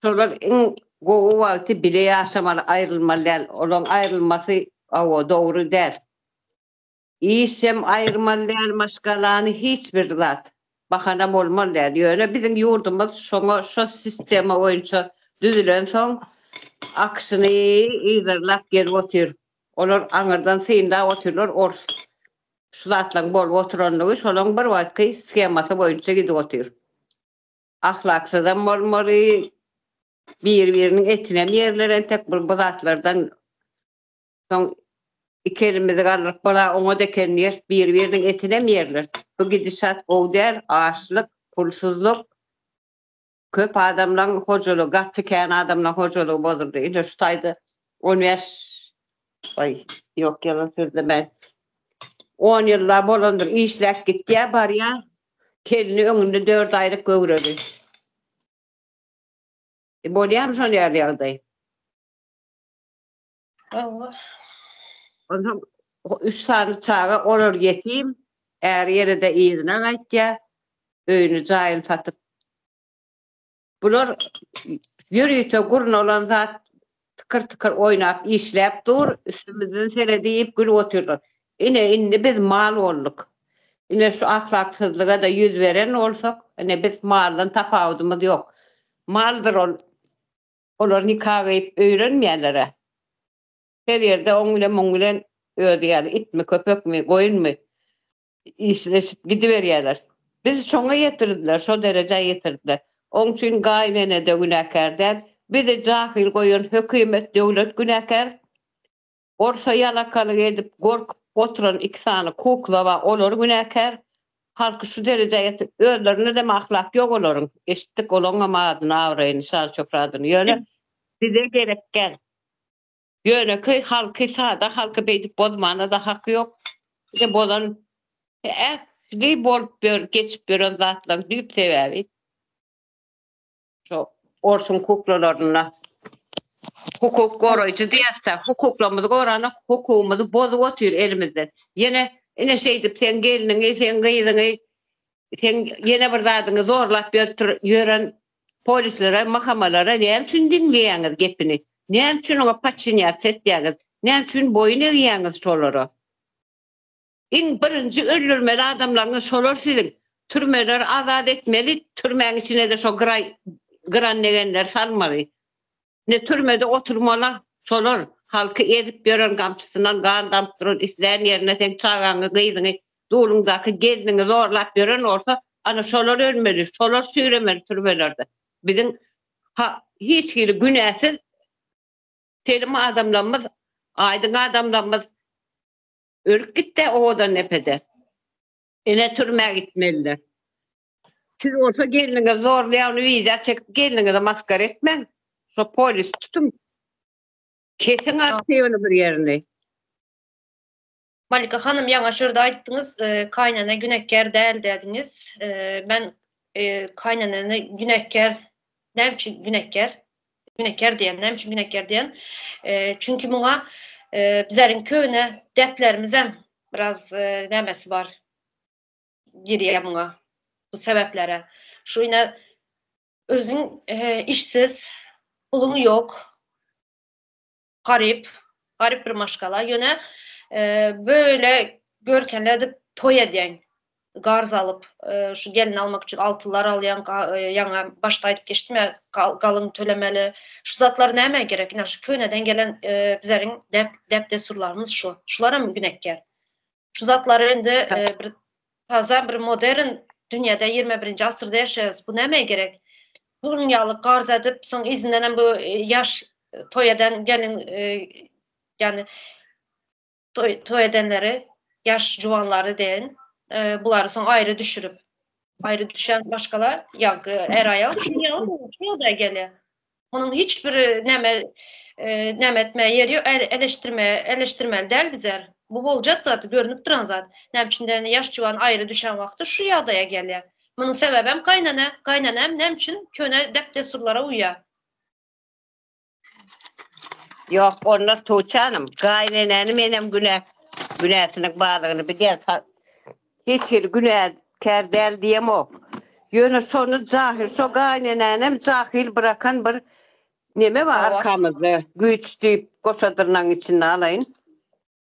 Şolar iň gowy wagty bile ýaşamaly aýrylmaly däl. Olaň aýrylmasy hawa dogry däl. Işem aýyrmaly däl maşgalany hiç bir zat bahana bolmaly däl. Ýöne biziň ýurdumyz şoňa şo sistema boýunça düzülensoň akyşyny yzarlap gelip otyr. Olar aňyrdan synlap otyrlar ors şu zatlaryň bolup oturanlygy şolaň bir wagtky shemasy boýunça gidip otyr. Ahlaksyzam bolmaly, biri-biriniň etinem ýerler entek bu zatlardan soň iki elimizi galdyryp bola oňat eken diýeris, biri-biriniň etinem ýerler. Bu gidişat gowy däl, açlyk, pulsuzlyk, köp adamlaň hojalygy, gaty kän adamlaň hojalygy bozuldy. Ine şu taýda on bäş, aý, ýok ýalan sözlemäýin, on ýylla bolandyr, işläp gitýär, barýar, Kelini öňünde dört aýlyk göwreli. E, bolýarmy şol ýaly ýagdaý? Hawa. Onsoň üç sany çaga olar ýetim, äri ýene-de yzyna gaýtýar, öýüni, jaýyny satyp. Bular ýörite gurnalan zat tykyr-tykyr oýnap işläp dur, üstümizden seredip gülüp otyrlar. Ine indi biz mal bolduk. Ine şu ahlaksyzlyga-da ýüz beren bolsak, ine biz maldan tapawudymyz ýok. Maldyr ol. Olar nika gyýyp öýlenmeýärler-ä. Her ýerde oň bilen muň bilen özi ýaly itmi, köpekmi, goýunmy Işleşip gidiberýärler. Bizi şoňa ýetirdiler, şo derejä ýetirdiler. Oň üçin gaýynene-de günäkär däl. Bizi jahyl goýan hökümet, döwlet günäkär. Orsa ýalakalyk edip gorkup oturan iki sany kukla bar, olar günäkär. Halky şu derejä ýetirip, özlerinde-dem ahlak ýok olaryň. Eşitdik olaňam adyny, abraýyny, şan-şöhradyny. Ýöne bize gerek däl. Ýönekeý halky, sada halky beýdip bozmana-da haky ýok. Ine bozan ähli bolup ýör, geçip ýören zatlaryň düýp sebäbi şo orsuň kuklalarynda. Hukuk goraýjy diýýäs-dä, hukuklarymyzy goranok, hukugymyzy bozup otyr elimizden. Ýene ine şeýdip seň gelniňi, seň gyzyňy Seň ýene bir zadyňy zorlap ýören polislere, mahamalara näme üçin diňleýäňiz gepini? Näme üçin oňa podçinýats etýäňiz? Näme üçin boýun egýäňiz şolara? Iň birinji öldürmeli adamlaryňyz şolar siziň. Türmeleri azat etmeli, türmäň içine-de şo gyran degenleri salmaly. Ne türmede oturmaly şolar halky ezip ýören gamçysyndan gan damyp duran islän ýerine seň çagaňy gyzyňy duluňdaky gelniňi zorlap ýören bolsa ana şolar ölmeli şolar çüýremeli türmelerde biziň ha hiç hili günäsiz telim adamlarymyz aýdyň adamlarymyz ölüp gitdä owadan depede ine türmä gitmeliler. Siz bolsa gelniňizi zorlaýar ony wideo çekip gelniňizi maskara etmäň. Şo polis tutuň. Kesiň arhiwini bir ýerini. Malika hanym ýaňa şurda aýtdyňyz kaýnene günäkär däl dädiňiz. Men. kaýneneni günäkär näme üçin günäkär? Günäkär diýen, näme üçin günäkär diýen? Çünki muňa bizleriň köne däplerimizem biraz nämesi bar. Girýär muňa bu sebäplere. Şu ine özüň işsiz, puluň ýok, garyp, garyp bir maşgala, ýöne böyle görkenli edip toý edýäň. Garz alyp, şu gelin almak üçin altynlar alýaň, ýaňy başda aýdyp geçdim ýa, galyň tölemeli. Şu zatlar nämä gerek? Ine şu köneden gelen bizleriň däp-dessurlarymyz şu. Şularam günäkär. Şu zatlary indi bir taza bir modern dünýäde 21-nji asyrda ýaşaýarys. Bu nämä gerek? Bunuň ýaly garz edip, soň yzyndan hem bu ýaş toý eden gelin ýagny toý toý edenleri, ýaş juwanlary diýeýin, bulary soň aýry düşürip, aýry düşen maşgala, ýaňky är-aýal şunuň ýaly şu ýagdaýa gelýär. Munuň hiç bir näme näme etme ýeri ýok, eleşdirme, eleşdirmeli däl bizler. Bu boljak zat, görnüp duran zat. Näme üçin diýende ýaş juwan aýry düşen wagty şu ýagdaýa gelýär. Munuň sebäbem gaýnene, gaýnenem näme üçin köne däp-dessurlara uýýar. Ýok, onda Tuğçe hanym, gaýnenäni menem günä, günäsiniň barlygyny bilýän. Hiç hili günäkär däl diýemok. Ýöne şony jahyl, şo gaýynenänem jahyl byrakan bir neme bar arkamyzda, güýç diýip goşa dyrnagyň içinde alaýyn.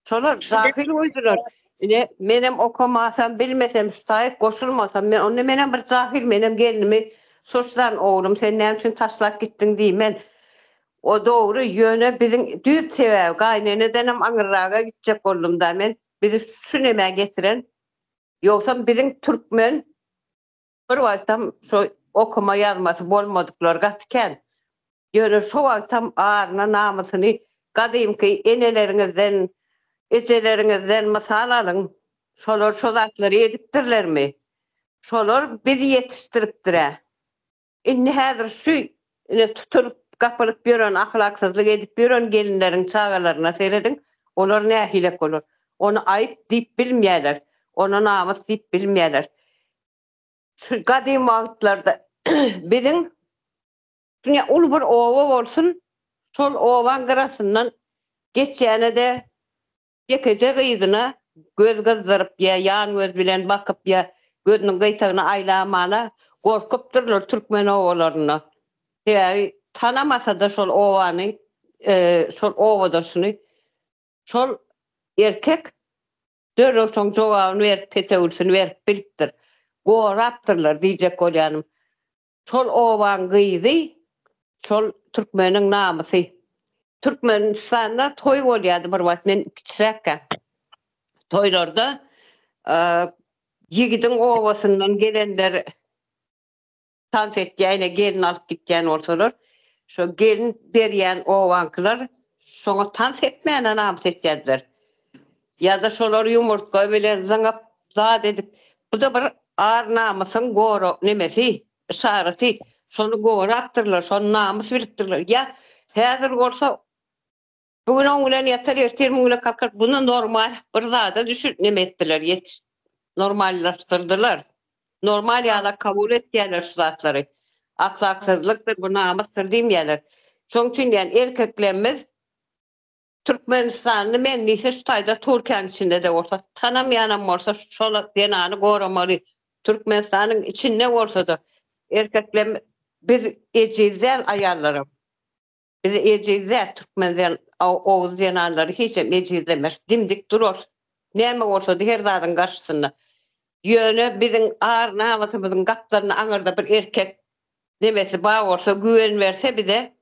Şolar jahyl goýdular. Ine, menem okamasam, bilmesem, şu taýyk goşulmasam, men onda menem bir jahyl, menem gelnimi suçlan oglum sen näme üçin taşlap gitdiň diýmen. O dogry, ýöne biziň düýp sebäbi gaýynenedenem aňyrraga gitjek boldum-da men. Bizi şu nämä getiren, ýogsam biziň türkmen bir wagtam şo okama ýazmasy bolmadyklar gaty kän. Ýöne şo wagtam aryna namysyny gadymky eneleriňizden, ejeleriňizden mysal alyň, şolar şo zatlary edipdirlermi? Şolar bizi ýetişdiripdirä. Indi häzir şu ine tutulyp gapylyp ýören ahlaksyzlyk edip ýören gelinleriň çagalaryna serediň, olar nähilek bolar. Ony aýyp diýip bilmeýärler. Ona namys diýip bilmeýärler. Şu gadym wagtlarda biziň diňe uly bir oba bolsun, şol obaň gyrasyndan geçýäne-de Ýekeje gyzyna göz gyzdyryp ýa ýan göz bilen bakyp ýa gözüniň gyýtagyny aýlamana gorkupdyrlar türkmen obalarynda. Sebäbi tanamasa-da şol obany, şol obadaşyny şol erkek derrew şoň jogabyny berip, petewülsini berip bilipdir. Gorapdyrlar diýjek bolýanym. Şol obaň gyzy şol türkmeniň namysy. Türkmenistanda toý bolýardy bir wagt men kiçiräkkäm. Toýlarda ýigidiň obasyndan gelenler tans etýär, ine gelin alyp gitýän bolsalar, şo gelin berýän obaňkylar şoňa tans etmäne namys etýärdiler. Ýa-da şolar ýumurtga bilen zyňyp zat edip, bu-da bir ar-namysyň gora nemesi, yşaraty. Şony gorapdyrlar, şony namys bilipdirler. Ýa häzir bolsa bu gün oň bilen ýatar, ertir muň bilen kalkar. Buny normal bir zada düşür neme etdiler, ýetiş normallaşdyrdylar. Normal ýala kabul etýärler şu zatlary. Ahlaksyzlykdyr, bu namysdyr diýmeýärler. Şoň üçin diýýän, erkeklerimiz Türkmenistanly men diýse şu taýda Türkiýäniň içinde-de bolsa tanamaýanam bolsa şol zenany goramaly Türkmenistanyň içinde bolsada erkeklem biz ejiz däl aýallaram biz ejiz däl türkmen zen oguz zenanlary hiçem ejizlemez dimdik durarys näme bolsada her zadyň garşysynda ýöne biziň ar namysymyzyň gapdalynda aňyrda bir erkek nemesi bar bolsa güwen berse bize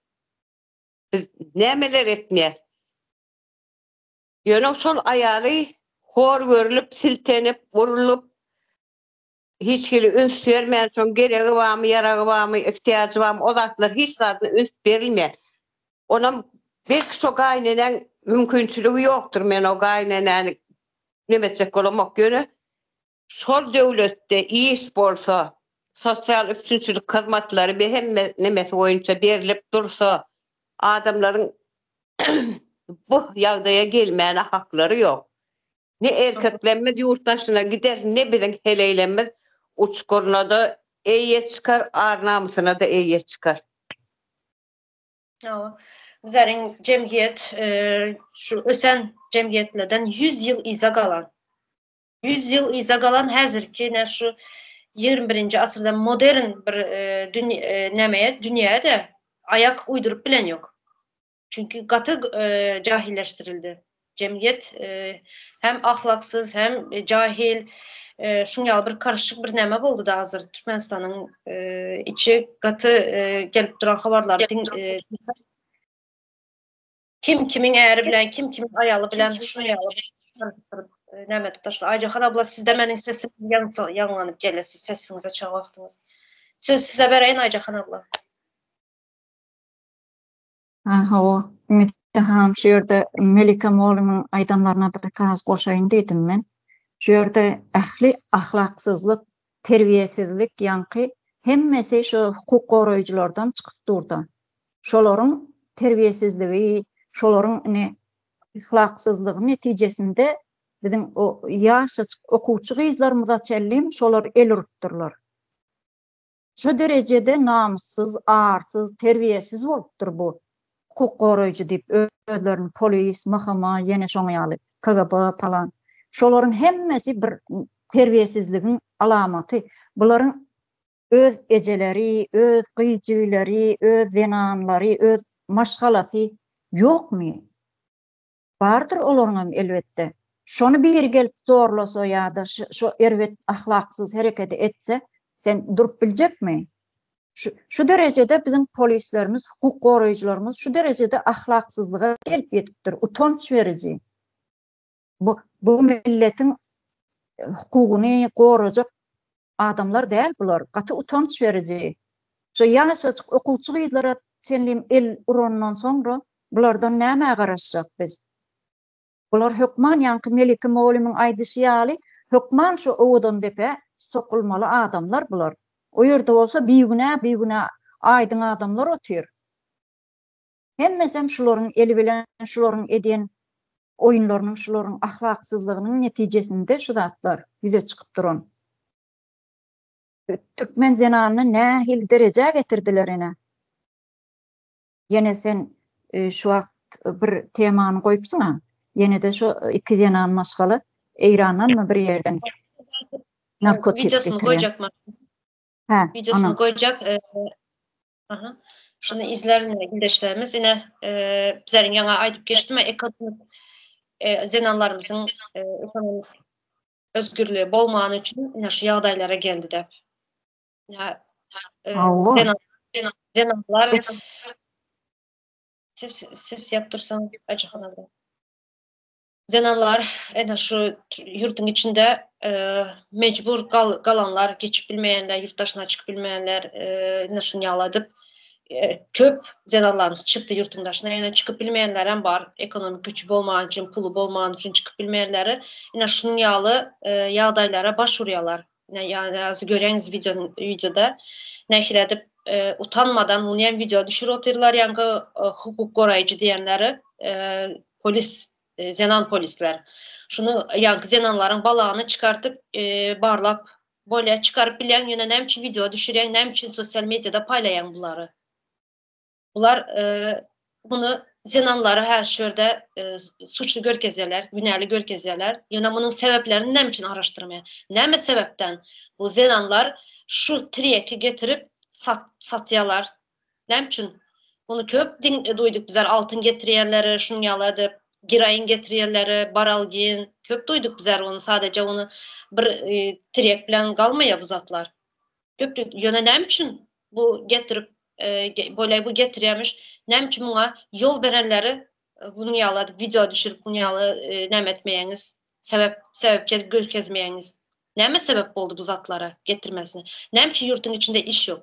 Biz nämeler etmeýäs. Ýöne şol aýaly hor görlüp, siltenip, urlup, hiç hili üns bermän, şoň geregi barmy, ýaragy barmy, ihtiýajy barmy, o zatlar hiç zadyna üns berilmeýär. Onam belki şo gaýynenäň mümkinçiligi ýokdur, men o gaýynenäni neme etjek bolamok, ýöne Şol döwletde iş bolsa, sosial üpjünçilik hyzmatlary we hemme nemesi boýunça berlip dursa, adamlaryň bu ýagdaýa gelmäne haklary ýok. Ne erkeklerimiz ýurt daşyna gider, ne biziň heleýlerimiz uçgurynada. eýe çykar, ar-namysyna-da eýe çykar. Hawa. Bizleriň jemgyýet şu ösen jemgyýetlerden 100 ýyl yza galan. 100 ýyl yza galan häzirki ine şu 21-nji asyrda modern bir nämeye dünýäde aýak uýduryp bilen ýok. Çünki gaty jahilleşdirildi. Jemgyýet hem ahlaksyz, hem jahil, şuň ýaly bir karyşyk bir näme boldy-da hazir Türkmenistanyň içi gaty gelip duran habarlary kim kimiň äri bilen, kim kimiň aýaly bilen şuň ýaly karyşdyryp näme edip taşlady. Aýjahan abla sizde meniň sesim ýaňlanyp gelýär, siz sesiňizi açan wagtyňyz. Söz size bereýin Aýjahan abla. Ha, hawa. Ümit hanym şu ýerde Melike mugallymyň aýdanlaryna bir az goşaýyn diýdim men. Şu ýerde ähli ahlaksyzlyk, terbiýesizlik ýaňky hemmesi şu hukuk goraýjylardan çykyp durda. Şolaryň terbiýesizligi, şolaryň ine ahlaksyzlygy netijesinde biziň o ýaşajyk okuwçy gyzlarymyza çenlim şolar el urupdyrlar. Şu derejede namyssyz, arsyz, terbiýesiz bolupdyr bu hukuk goraýjy diýip özlerini polis, MHM, ýene şoň ýaly KGB palan. Şolaryň hemmesi bir terbiýesizligiň alamaty. Bularyň öz ejeleri, öz gyz jigileri, öz zenanlary, öz maşgalasy ýokmy? Bardyr olaryňam elbetde. Şony biri gelip zorlasa ýa-da şo erbet ahlaksyz herekedi etse, sen durup biljekmi? Şu şu derejede biziň polislerimiz, hukuk goraýjylarymyz şu derejede ahlaksyzlyga gelip ýetipdir. Utanç beriji. Bu bu milletiň hukugyny gorajak adamlar däl bular. Gaty utanç beriji. Şo ýaşajyk okuwçy gyzlara çenlim el urandan soňra bulardan nämä garaşjak biz? Bular hökman ýaňky Melike mugallymyň aýdyşy ýaly hökman şo Owadandepä sokulmaly adamlar bular. O ýerde bolsa bigünä bigünä aýdyň adamlar otyr. Hemmesem şularyň eli bilen şularyň edýän oýunlarynyň şularyň ahlaksyzlygynyň netijesinde şu zatlar ýüze çykyp duran. Türkmen zenanyny nähili derejä getirdiler ine. Ýene sen şu wagt bir temany goýupsyň-a. Ýene-de şu iki zenan maşgala Eýrandanmy bir ýerden narkotik Wideosyny getirýär. goýjak men. Hä, Wideosyny ana. goýjak. Aha. Şuny izler ildeşlerimiz ine bizleriň ýaňy aýdyp geçdim ekonomik zenanlarymyzyň ekonomik özgürlügi bolmany üçin ine şu ýagdaýlara geldi dep. Ýa Hawa. Zenanlar ses ses ýap dursaň Ajahan abla. Zenanlar ene şu ýurduň içinde mejbur galanlar, geçip bilmeýänler, ýurt daşyna çykyp bilmeýänler ine şuny ýaly edip köp zenanlarymyz çykdy ýurduň daşyna. Ýöne çykyp bilmeýänlerem bar. Ekonomik güçi bolmany üçin, puly bolmany üçin çykyp bilmeýänleri ine şunuň ýaly ýagdaýlara baş urýarlar. Ine ýazy görýäňiz wideonyň wideoda nähili edip utanmadan muny hem wideo düşürip otyrlar ýaňky hukuk goraýjy diýenleri polis zenan polisler. Şuny ýaňky zenanlaryň balagyny çykartyp barlap bolýar çykaryp bilýäň ýöne näme üçin wideo düşürýäň näme üçin sosial mediada paýlaýaň bulary. Bular muny zenanlara hä şu ýerde suçly görkezýärler, günäli görkezýärler. Ýöne munuň sebäplerini näme üçin araşdyrmaýar? Näme sebäpden bu zenanlar şu tirýeki getirip sat satýarlar? Näme üçin? Muny köp diň duýduk bizler altyn getirýänleri, şunuň ýaly edip, geroin getirýänleri, baralgin, köp duýduk bizler ony, sadeje ony bir tirýek bilen galmaýar bu zatlar. Köp duýduk. Ýöne näme üçin bu getirip bolýa bu getirýämiş näme üçin muňa ýol berenleri bunuň ýaly edip wideo düşürip bunuň ýaly näme etmeýäňiz sebäp sebäpçi edip görkezmeýäňiz näme sebäp boldy bu zatlara getirmesine näme üçin ýurtuň içinde iş ýok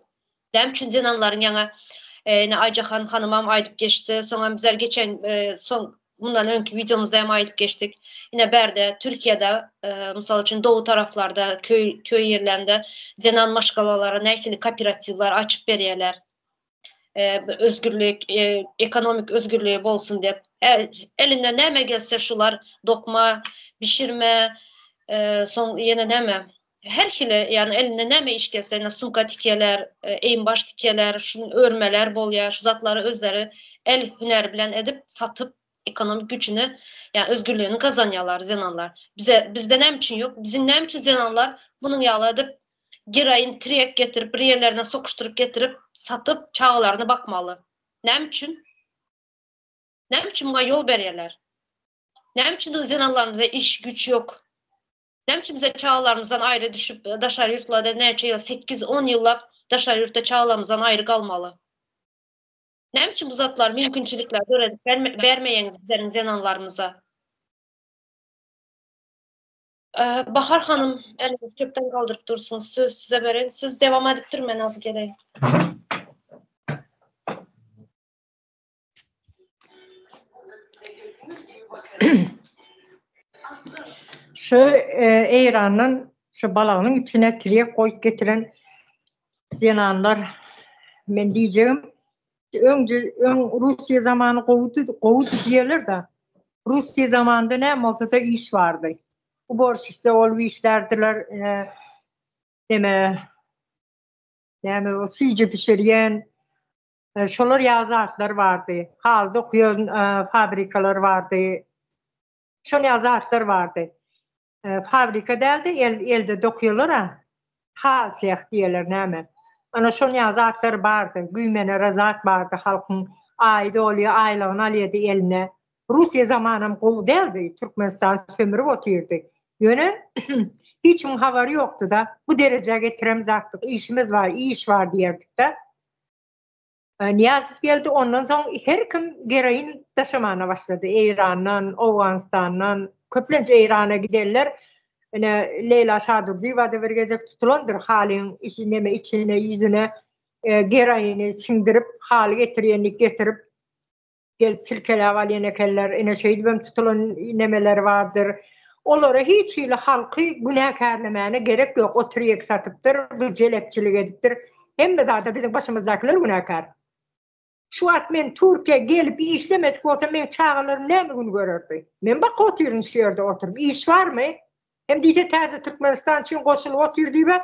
näme üçin zenanlaryň ýaňa ine Aýjahan hanymam aýdyp geçdi soňam bizler geçen soň Mundan öňki wideomyzda hem aýdyp geçdik. Ine bärde Türkiýede, mysal üçin dowy taraplarda, köý köý ýerlerinde zenan maşgalalara nähili kooperatiwler açyp berýärler. Özgürlik, ekonomik özgürligi bolsun diýip. Elinden näme gelse şular dokma, bişirme, soň ýene näme? Her hili, ýagny elinden näme iş gelse, ine sumka tikýärler, eýin-baş tikýärler, şuny örmeler bolýar, şu zatlary özleri el hünäri bilen edip, satyp, ekonomik güýjüni, ýagny özgürligini gazanýarlar zenanlar. Bize bizde näme üçin ýok? Biziň näme üçin zenanlar munuň ýaly edip geroin, trek getirip, bir ýerlerine sokuşdyryp getirip, satyp, çagalaryny bakmaly? Näme üçin? Näme üçin muňa ýol berýärler? Näme üçin zenanlarymyza iş, güýç ýok? Näme üçin bize çagalarymyzdan aýry düşüp, daşary ýurtlarda näçe ýyl, sekiz-on ýyllap daşary ýurtda çagalarymyzdan aýry galmaly? Näme üçin bu zatlar mümkinçilikler döredip bermeýäňiz bizleriň zenanlarymyza? Bahar hanym, eliňizi köpden galdyryp dursuňyz, söz size bereýin. Siz dewam edip duruň, men az geleýin. Şu Eýrandan şu balagynyň içine tirýek goýup getiren zenanlar men diýjegim öňje öň Russiýa zamany gowudy gowudy diýerler-de. Russiýa zamanynda näme bolsa-da iş bardy. Uborşitsa bolup işlärdiler. Neme näme o süýji bişirýän Şolar ýaly zatlar bardy. Haly dokýan fabrikalar bardy. Şol ýaly zatlar bardy. Fabrika däldi, elde dokýarlar-a. Haly seh diýerler näme. Ana şol ýaly zatlar bardy. Güýmenere zat bardy halkyň aýy dolýar, aýlygyny alýardy eline. Russiýa zamanam gowy däldi, Türkmenistan sömürip otyrdy. Ýöne hiç kimiň habary ýokdy-da. Bu derejä getiremzakdyk, işimiz bar, iş bar diýerdik-de. Nyýazow geldi, ondan soň her kim geroin daşamana başlady. Eýrandan, Owganystandan, köplenç Eýrana gidenler, ine Leýla Şadurdyýewa-da bir gezek tutulandyr, halyň içi neme içine, ýüzüne geroini siňdirip, haly getirýän diýip getirip, Gelip silkeläp alýan ekenler, ine şeýdibem tutulan nemeleri bardyr. Olara hiç hili halky günäkärlemäne gerek ýok, o tirýek satypdyr, bu jelepçilik edipdir. Hemme zada biziň başymyzdakylar günäkär. Şu wagt men Türkiýä gelip işlemedik bolsam meň çagalarym näme gün görerdi? Men bakyp otyryn şu ýerde oturyp, iş barmy? Hem diýse täze Türkmenistan üçin goşulyp otyr diýip,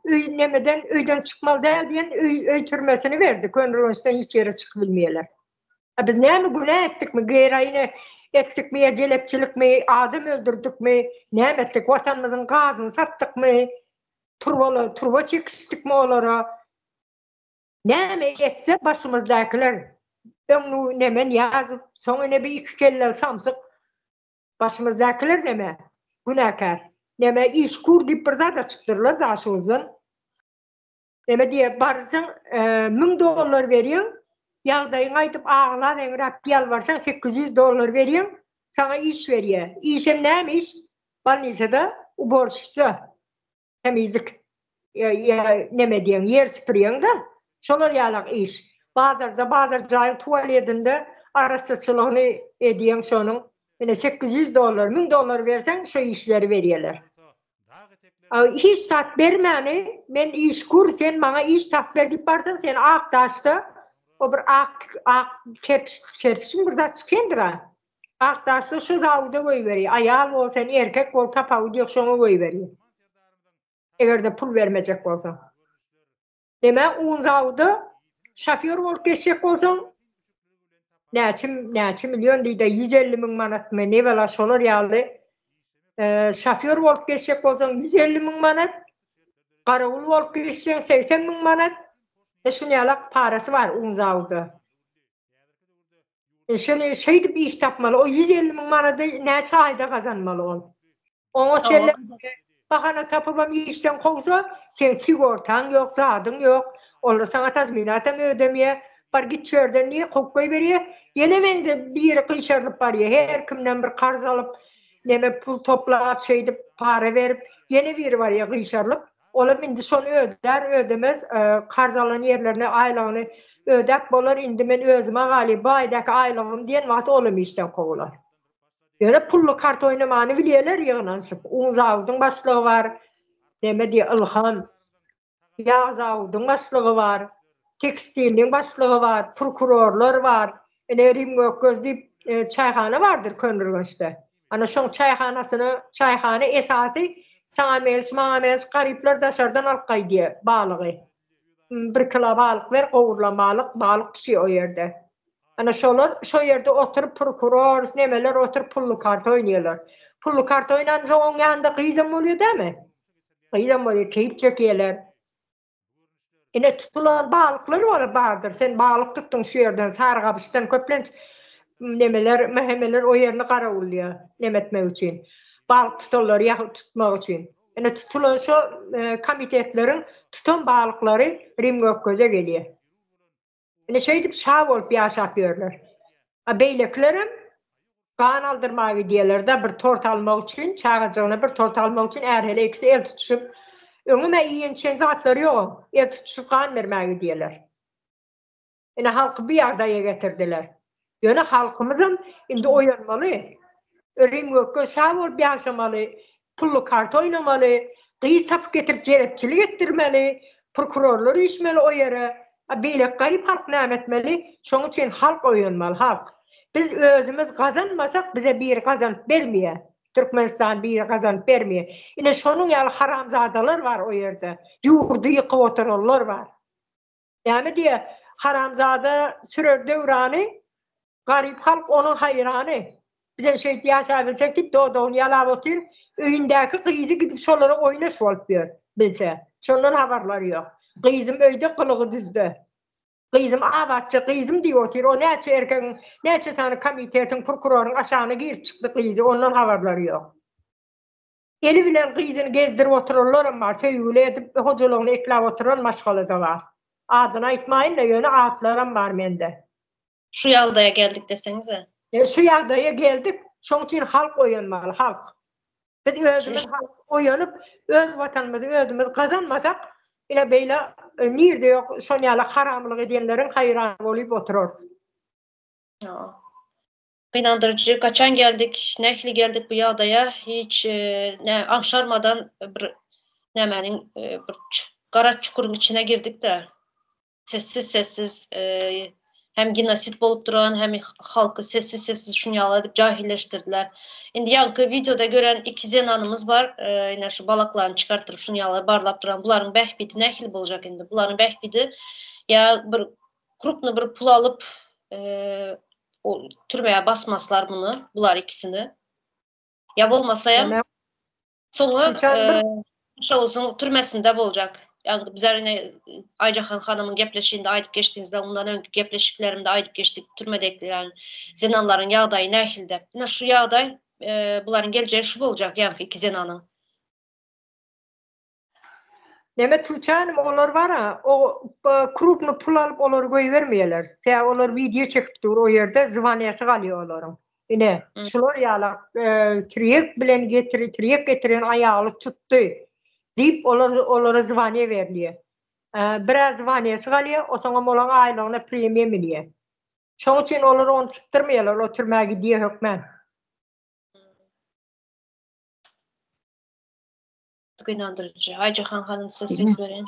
öý nemeden öýden çykmaly däl diýen öý öý türmesini berdi. Köneürgençden hiç ýere çykyp bilmeýärler. A biz näme günä etdikmi, geroine etdikmi ýa jelepçilikmi, adam öldürdikmi, näme etdik? Watanymyzyň gazyny satdykmy? Turbala turba çekişdikmi olara? Näme etse başymyzdakylar öň neme Nyýazow, soň ine bir iki kelleli samsyk Başymyzdakylar neme? Günäkär. Neme işkur diýip bir zat açypdyrlar Daşoguzdan. Neme diýýär, barsaň 1000 dollar berýäň, ýagdaýyňy aýdyp aglap eňräp ýalbarsaň 800 dollar berýäň, saňa iş berýär. Işem näme iş? Bolnisada uborşitsa. Temizlik ýa neme diýeň, ýer süpürýäň-de, şolar ýalak iş. Bazarda, bazar jaýyň tualedinde arassaçylygyny edýäň şonuň. Ine 800 dollar, 1000 dollar berseň şo işleri berýärler. Hiç zat bermäni, men iş kur, sen maňa iş tap ber diýip barsaň, sen ak daşda o bir ak ak kerpiç, kerpiçiň bir zat çykandyr-a. Ak daşda şu zawuda goýberýär. Aýal bol sen, erkek bol tapawudy ýok şoňa goýberýär. Eger-de pul bermejek bolsaň. Neme un zawuda şofýor bolup geçjek bolsaň näçe näçe million diýde 150 müň manatmy nebela şolar ýaly şofýor bolup geçjek bolsaň 150 müň manat, garawul bolup geçseň 80 müň manat. E şuny ýalak parasy bar un zawuda. Şony şeýdip iş tapmaly. O 150 müň manady näçe aýda gazanmaly ol? Oňa çenli bahana tapybam işden kowsa, seň sigortaň ýok, zadyň ýok. Olar saňa tazminatam ödemeýär. Bar git şu ýerden diýip kowup goýberýär. Ýene mende biri gyşarylyp barýar. Her kimden bir karz alyp, neme pul toplap, şeýdip para berip, ýene biri barýar gyşarylyp. Olam indi şony ödär, ödemez, karz alan ýerlerine aýlygyny ödäp bolar, indi men özüme galýa, bu aýdaky aýlygym diýen wagty olam işden kowular. Ýöne pully kart oýnamany bilýärler ýygnanyşyp. Un zawudyň başlygy bar, neme diýýär, Ylham. Ýag zawudyň başlygy bar, tekstilniň başlygy bar, prokurorlar bar. Ine Rimgökgöz diýip çaýhana bardyr Köneürgençde. Ana şoň çaýhanasyna, çaýhana esasy. Saňa meňzeş, maňa meňzeş garyplar daşardan alyp gaýdýar balygy. Bir kilo balyk ber, gowrulan balyk, balyk bişýär o ýerde. Ana şolar şo ýerde oturyp prokuror, nemeler oturyp pully karta oýnaýarlar. Pully karta oýnansoň oň ýanynda gyzam bolýar dämi? Gyzam bolýar, keýp çekýärler. Ine tutulan balyklar bolar bardyr. Sen balyk tutduň şu ýerden, Sarygamyşdan köplenç nemeler, MHM-ler o ýerini garawulýar neme etmek üçin. Balyk tutanlary ýa tutmak üçin. Ine tutulan şo komitetleriň tutan balyklary Rimgökgöze gelýär. Ine şeýdip şa bolup ýaşap ýörler. A beýlekilerem gan aldyrmaga gidýärler-de bir tort almak üçin, çagajygyna bir tort almak üçin är-heleý ikisi el tutuşyp, öňem-ä iýen-içen zatlary ýogam, el tutuşyp gan bermäge gidýärler. Ine halky bu ýagdaýa getirdiler. Ýöne halkymyzam indi oýanmaly. Örim-gökge şa bolup ýaşamaly, pully karta oýnamaly, gyz tapyp getirip jelepçilik etdirmeli, prokurorlar üýşmeli o ýere. A beýleki garyp halk näme etmeli? Şoň üçin halk oýanmaly, halk. Biz özümiz gazanmasak bize biri gazanyp bermeýär. Türkmenistan biri gazanyp bermeýär. Ine şonuň ýaly haramzadalar bar o ýerde. Ýurdy ýykyp oturanlar bar. Näme diýýär? Haramzada sürer döwrany, garyp halk onuň haýrany. Bizem şeýdip ýaşabilsek diýip dodagyny ýalap otyr. Öýündäki gyzy gidip şolara oýnaş bolup ýör, bilse. Şondan habarlary ýok. Gyzym öýde, gylygy düzde. Gyzym abatja gyzym diýip otyr. O näçe erkegiň, näçe sany komitetiň, prokuroryň aşagyna girip çykdy gyzy, ondan habarlary ýok. Eli bilen gyzyny gezdirip oturanlaram bar, söýgüli edip hojalygyny ekläp oturan maşgala-da bar. Adyny aýtmaýyn-da, ýöne atlaram bar mende. Şu ýagdaýa geldik deseňize. E, şu ýagdaýa geldik, şoň üçin halk oýanmaly, halk. Biz özümiz halk oýanyp, öz watanymyzy özümiz gazanmasak, ine beýle e, nirde ýok şon ýaly haramlyk edenleriň haýrany bolup oturarys. Gynandyryjy, kaçan geldik, nähili geldik bu ýagdaýa, hiç nä aňşarmadan bir nämäniň bir gara çukuryň içine girdik-de. Sessiz-sessiz hem genosid bolup duran, hem halky sessiz-sessiz şuny ýaly edip jahilleşdirdiler. Indi ýaňky wideoda gören iki zenanymyz bar, ine şu balaklaryny çykartdyryp şuny ýaly barlap duran. Bularyň bähbidi nähili boljak indi? Bularyň bähbidi ýa bir krupny bir pul alyp o türmeye basmaslar muny, bular ikisini. Ya bolmasa hem soňy Şowuzun türmesinde boljak. Yani bizler yine Aycahan hanımın gepleşiğinde aýdyp geçdiğinizde, ondan öňki gepleşiklerimde aýdyp geçdik türmedäki zenanlaryň ýagdaýy nähilde. Ine şu ýagdaý, bularyň geljegi şu boljak, ýaňky iki zenanyň. Neme Tuğçe hanım olar bara o krupny pul alyp olary goýbermeýärler. Sebäbi olar wideo çekip dur o ýerde zwanýasy galýar olaryň. Ine şular ýaly tirýek bilen getir tirýek getiren aýaly tutdy diýip olar olara zwanýa berilýär. Biraz zwanýasy galýar, osoňam olaň aýlygyna premiýa münýär. Şoň üçin olar ony çykdyrmaýarlar, o türmä gidýär hökmän. Gynandyryjy. Aýjahan hanym size söz bereýin.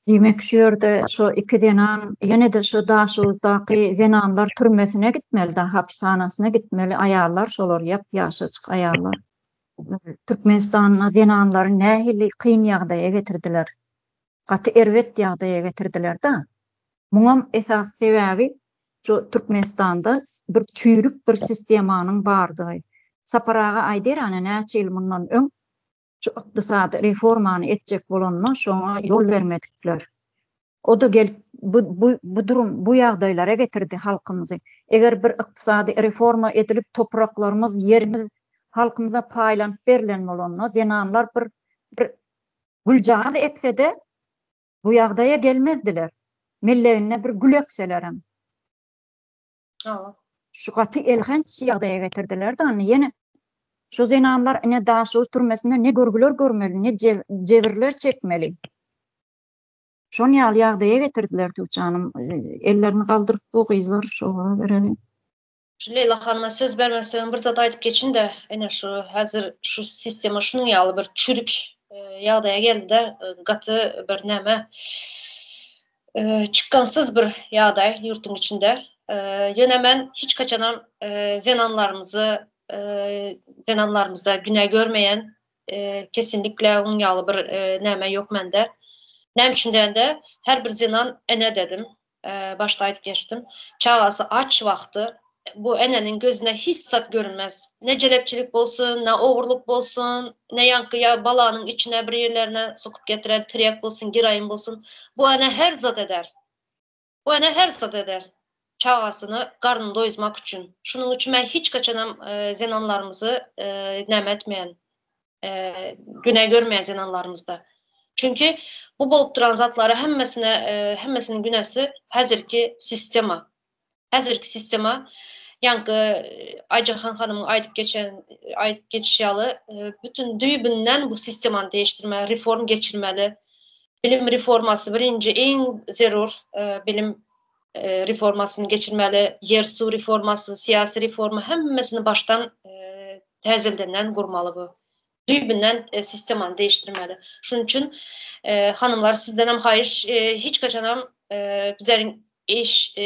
Diýmek şu ýerde şu iki zenan ýene-de şu Daşoguzdaky zenanlar türmesine gitmeli-da, hapishanasyna gitmeli aýallar şolar ýap-ýaşajyk aýallar. Türkmenistanda zenanlary nähili kyn ýagdaýa getirdiler. Gaty erbet ýagdaýa getirdiler-da. Muňam esasy sebäbi şu Türkmenistanda bir çüýrük bir sistemanyň bardygy. Sapar aga aýdyr ana näçe ýyl mundan öň şu ykdysady reformany etjek bolanda şoňa ýol bermedikler. O-da gelip bu bu bu durum bu ýagdaýlara getirdi halkymyzy. Eger bir ykdysady reforma edilip topraklarymyz, ýerimiz halkymyza paýlanyp berlen bolanda zenanlar bir bir güljagaz ekse-de Bu ýagdaýa gelmezdiler. Melleginde bir gül ekselerem. Hawa. Şu gaty elhenç ýagdaýa getirdiler-de ony. Ýene şu zenanlar ine Daşoguz türmesinde ne görgüler görmeli, ne jebirler çekmeli. Şon ýaly ýagdaýa getirdiler Tüwçanym. Ellerini galdyryp bu gyzlar şolara bereli. Şu Leýla hanyma söz bermezden öň bir zat aýdyp geçin-de, ine şu häzir şu sistema şunuň ýaly bir çürük ýagdaýa geldi-de, gaty bir näme çykgynsyz bir ýagdaý ýurtuň içinde. Ýöne men hiç haçanam zenanlarymyzy zenanlarymyzda günä görmeýän. Kesinlikle oň ýaly bir näme ýok mende. Näme üçin diýende, her bir zenan ene dedim. Başda aýdyp geçdim. Çagasy aç wagty bu eneniň gözüne hiç zat görünmez. Ne jelepçilik bolsun, ne ogurlyk bolsun, ne ýaňky ýa balanyň içine bir ýerlerine sokup getiren tirýek bolsun, giraýyn bolsun. Bu ene her zat eder. Bu ene her zat eder. Çagasyny garnyny doýuzmak üçin. Şunuň üçin men hiç haçanam zenanlarymyzy näme etmeýän. Günä görmeýän zenanlarymyzda. Çünki bu bolup duran zatlary hemmesine hemmesiniň günäsi häzirki sistema. Häzirki sistema ýaňky Aýjahan hanymyň aýdyp geçen aýdyp geçişi ýaly bütün düýbünden bu sistemany değiştirmeli, reform geçirmeli. Bilim reformasy birinji iň zerur bilim reformasyny geçirmeli, ýer-suw reformasy, syýasy reforma hemmesini başdan täzeldenden gurmaly bu. Düýbünden sistemany değiştirmeli. Şunuň üçin hanymlar sizdenem haýyş hiç haçanam bizleriň iş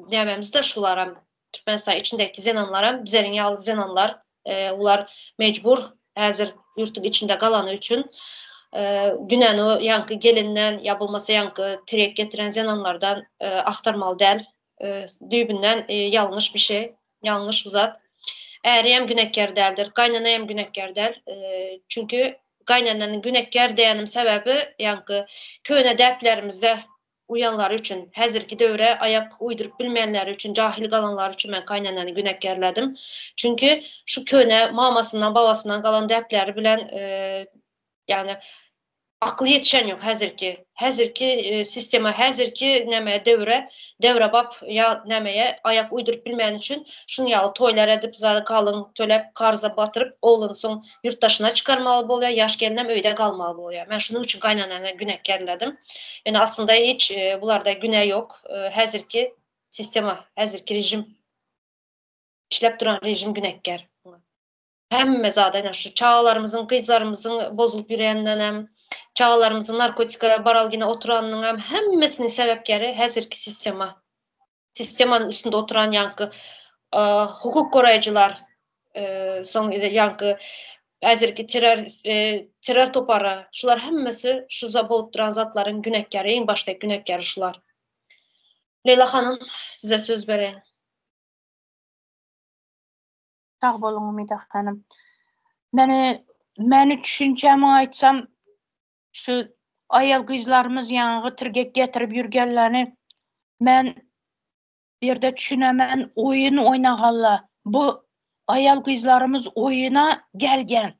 nämemizde şularam Türkmenistan içindeki zenanlaram bizleriň ýaly zenanlar ular mejbur häzir ýurtuň içinde galany üçin günäni ýaňky gelinden ýa bolmasa ýaňky tirek getiren zenanlardan agtarmaly däl. Düýbünden ýalňyş bir şey, ýalňyş bu zat. Äri hem günäkär däldir, gaýnana hem günäkär däl. Çünki gaýnananyň günäkär diýenim sebäbi ýaňky köne däplerimizde uýanlary üçin, häzirki döwre aýak uýduryp bilmeýänleri üçin, jahil galanlary üçin men kaýnenäni günäkärledim. Çünki şu köne mamasyndan, babasyndan galan däpleri bilen, ýagny Akyly ýetişen ýok häzirki häzirki sistema häzirki näme döwre döwrebap ýa nämeýe aýak uýduryp bilmeýäni üçin şuň ýaly toýlar edip zady galyň töläp karza batyryp ogluny soň ýurt daşyna çykarmaly bolýar ýaş gelinem öýde galmaly bolýar men şunuň üçin gaýnanany günäkärledim ýöne aslynda hiç bularda günä ýok häzirki sistema häzirki režim işläp duran režim günäkär. Hemme zada ine şu çagalarymyzyň, gyzlarymyzyň bozulyp ýörendenem, çagalarymyzyň narkotika baralgine oturanynyňam hemmesiniň sebäpkäri häzirki sistema. Sistemanyň üstünde oturan ýaňky hukuk goraýjylar, soň ýaňky häzirki terror terror topary, şular hemmesi şu bolup duran zatlaryň günäkäri, iň başdaky günäkäri şular. Leýla hanym, size söz bereýin. Sag boluň Umyda hanym. Meni meni düşünjämi aýtsam şu aýal gyzlarymyz ýaňy tirgek getirip ýürgenlerini men bu ýerde düşünemen oýun oýnagalla. Bu aýal gyzlarymyz oýuna gelgen.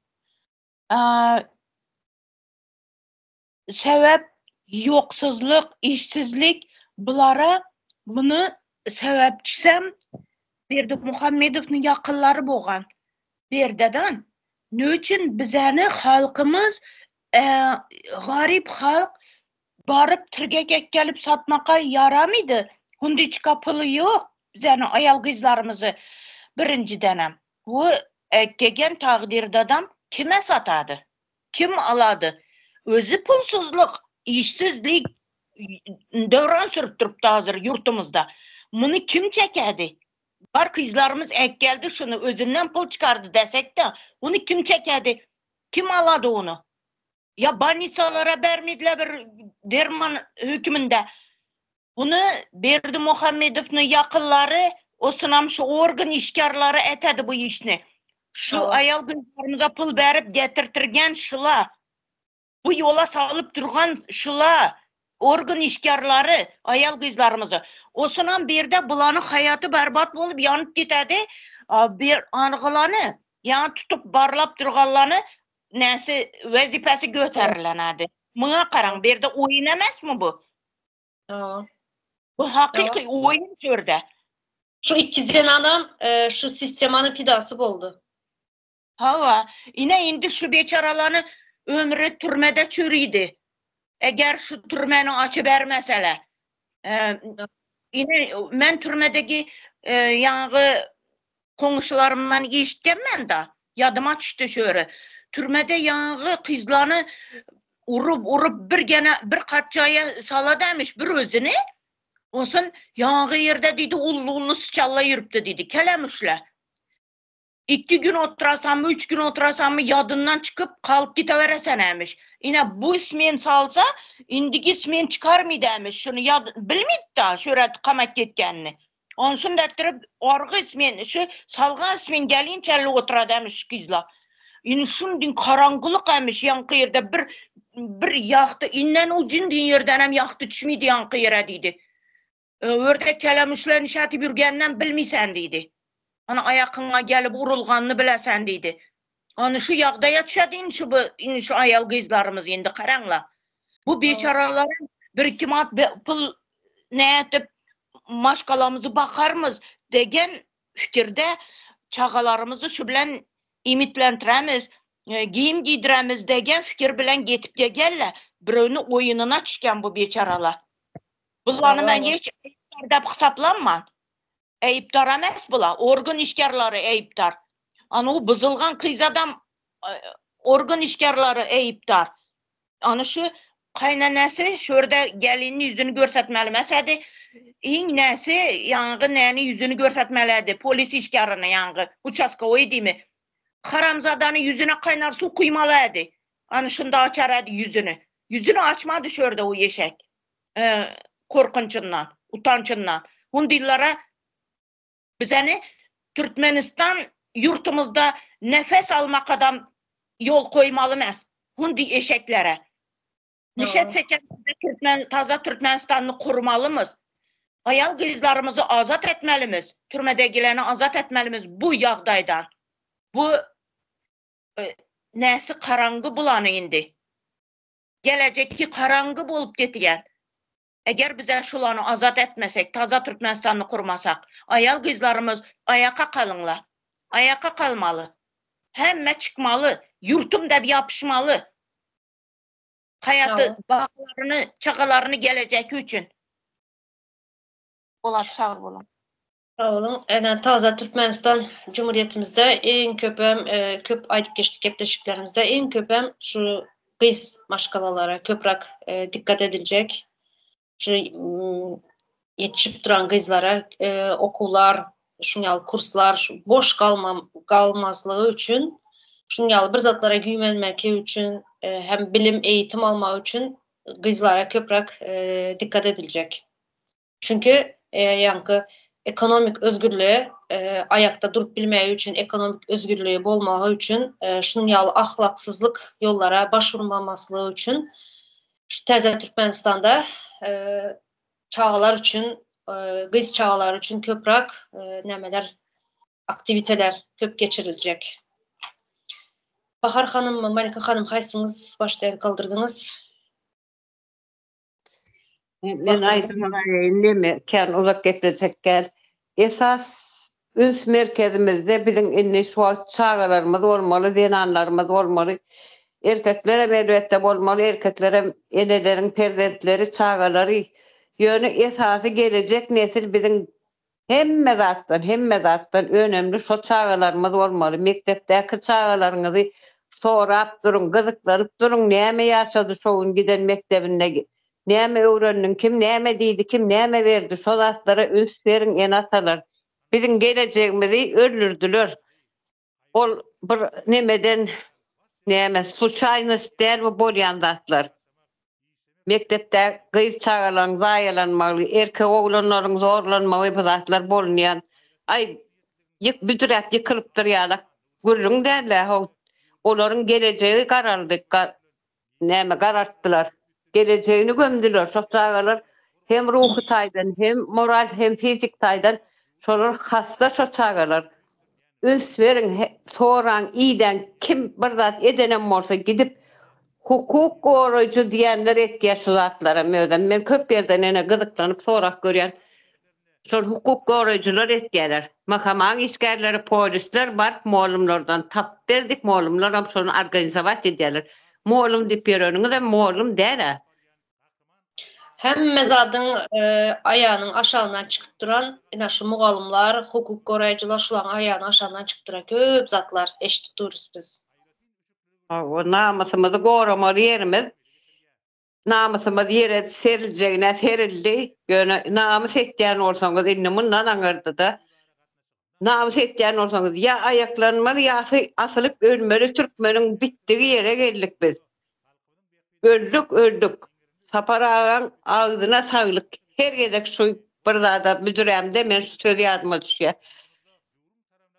Sebäp ýoksuzlyk, işsizlik bulara muny sebäpçisem Berdimuhamedownyň ýakynlary bogan. Berdedan ne üçin bizäni halkymyz garyp halk baryp tirgek ekgelip satmaka ýaramydy. Hundiçka puly ýok bizäni aýal gyzlarymyzy birinjidenem. Bu ekgegen takdyrdadam kime satady? Kim alady? Özi pulsuzlyk, işsizlik döwran sürüp durupdy hazir ýurtumyzda. Muny kim çekedi? Bar kyzlarymyz äkgeldi şuny özünden pul çykardy desekde, ony kim çekedi? Kim alady ony? Ýa bolnisalara bermediler bir derman höküminde. Muny Berdimuhamedowny ýakynlary, osynam şu organ işgarlary etedi bu işni. Şu aýal gyzlarymyza pul berip getirtirgen şula. Bu ýola salyp durgan şula organ işgarlary aýal gyzlarymyzy. Osynam berde bulany haýaty berbat bolup ýanyp gitedi. Bir anygylany ýa tutup barlap durganlany näsi wezipesi göterilenedi. Muňa garaň berde oýun emesmi bu? Bu hakyky oýun şurda. Şu iki zenanam e, şu sistemanyň pidasy boldy. Hawa, ine indi şu beçaralany ömri türmede çüridi. Eger şu türmeni açybermeseler. E, ine men türmedeki e, ýaňy goňşularymdan eşitgenmen da. Ýadyma düşdi şöre. Türmede ýaňy gyzlany urup urup bir gene bir kat jaýa salademiş bir özüni. Onsoň ýaňy ýerde diýdi ully ully syçanlar ýürüpdi diýdi. Kelemüşle. Ikki gün oturasanmy, üç gün oturasanmy ýadyndan çykyp galyp giteweresen ämiş. Ine bu smen salsa, indiki smen çykarmydy ämiş. Şuny ýad bilmidi-da şu ýere kamat getgenini. Ony şunda etdirip argy smen şu salgan smen gelinçäli oturady ämiş şu gyzlar. Indi şundyň garaňkylyk ämiş ýaňky ýerde bir bir ýagty inden ujyn diýen ýerdenem ýagty düşmidi ýaňky ýere diýdi. Öwerde kelemişler nişätip ýürgeninden bilmisen diýdi. Ana aýakyňa gelip urulganyny bilesen diýdi. Ana şu ýagdaýa düşedi indi şu bu indi şu aýal gyzlarymyz indi garaňla. Bu biçaralaryň bir iki manat pul nätip maşgalamyzy bakarmyz degen fikirde çagalarymyzy şu bilen iýmitlentiremiz, geýim giýdiremiz degen fikir bilen getip gelgenler. Birewini oýunyna düşgen bu biçaralar. Bulany men hiç aýypdar dep hasaplanman. Aýypdar emes bula, organ işgärleri aýypdar. Ana o buzulgan kyz adam organ işgärleri aýypdar. Ana şu kaýnenesi şu ýerde gelinini ýüzüni görsetmeli mesedi. Iň näsi ýaňy näni ýüzüni görsetmeledi polis işgärine ýaňy uçaskowy diými. Haramzadany ýüzüne kaýnar suw kuýmaly edi. Ana şunda açar edi ýüzüni. Ýüzüni açmady şu ýerde o eşek. Korkunçyndan, utançyndan. Hundylara bizeni Türkmenistan ýurtumyzda nefes almakadam ýol koýmaly mes. Hundy eşeklere. Nişet seken Türkmen taza Türkmenistanyny kurmalymyz. Aýal gyzlarymyzy azat etmelimiz. Türmedegilerini azat etmelimiz bu ýagdaýdan. Bu näsi garaňgy bulany indi. Gelejekki garaňgy bolup getiýär. Eger bize şulany azat etmesek, taza Türkmenistany kurmasak, aýal gyzlarymyz aýaka galyňla. Aýaka galmaly. Hemme çykmaly, ýurtum dep ýapyşmaly. Haýaty, baglaryny, çagalaryny gelejeki üçin. Bolat sag boluň. Sag boluň. Ene taza Türkmenistan Cumhuriyetimizde iň köpem köp aýdyp geçdik gepleşiklerimizde iň köpem şu gyz maşgalalara köpräk dikkat ediljek. Şu ýetişip duran gyzlara okuwlar, şuň ýaly kurslar şu boş galma galmazlygy üçin şuň ýaly bir zatlara güýmenmeki üçin hem bilim eğitim almak üçin gyzlara köpräk dikkat ediljek. Çünki ýaňky ekonomik özgürlige aýakda durup bilmegi üçin, ekonomik özgürligi bolmagy üçin, şunuň ýaly ahlaksyzlyk ýollara baş urmamaslygy üçin şu täze Türkmenistanda çagalar üçin, gyz çagalar üçin köpräk nämeler, aktiwiteler köp geçiriljek. Bahar hanym, Malika hanym haýsyňyz başda el galdyrdyňyz? Men aýdyma gaýaýyn neme kän uzak geplejek däl. Esas üns merkezimizde biziň indi şu wagt çagalarymyz bolmaly, zenanlarymyz bolmaly. Erkeklerem elbetde bolmaly, erkeklerem eneleriň perzentleri, çagalary. Ýöne esasy gelejek nesil biziň Hemme zatdan, hemme zatdan önemli şo çagalarymyz bolmaly. Mekdepdäki çagalaryňyzy sorap duruň, gyzyklanyp duruň, näme ýaşady şo gün giden mekdebinde, näme öwrendiň, kim näme diýdi, kim näme berdi, şo zatlara üns beriň ene-atalar. Biziň gelejegimizi öldürdiler. Ol bir nemeden näme sluçaýnost däl bu bolýan zatlar. Mekdepde gyz çagalaryň zaýalanmagy, erkek oglanlaryň zorlanmagy bu zatlar bolunýan. Aý ýyk büdüräp ýykylypdyr ýalak gürrüň däl-ä how. Olaryň gelejegi garaldy. Näme garaltdylar. Gelejegini gömdüler. Şo çagalar hem ruhy taýdan, hem moral, hem fizik taýdan şolar hasta şo çagalar. Üns beriň, soraň, idäň, kim bir zat edenem bolsa gidip hukuk goraýjy diýenler etýär şu zatlaram özem. Men köp ýerden ene gyzyklanyp sorap görýän. Şol hukuk goraýjylar etýärler. MHM-iň işgärleri, polisler baryp mollumlardan tapyp berdik, mollumlaram şony organizowat edýärler. Mollum diýip ýöreniňizem mollum däl-ä. Hemme zadyň aýagynyň aşagyndan çykyp duran ine şu mugallymlar, hukuk goraýjylar şularyň aýagynyň aşagyndan çykyp duran köp zatlar eşidip durus biz. Hawa, namysymyzy goramaly ýerimiz Namysymyz ýere seriljegine serildi. Ýöne namys etýän bolsaňyz indi mundan aňyrda-da. Namys etýän bolsaňyz, ýa aýaklanmaly ýa asylyp ölmeli türkmeniň bitdigi ýere geldik biz. Öldük öldük. Sapar agaň agzyna saglyk her gezek şu bir zada müdürämde men şu söz ýadyma düşýär.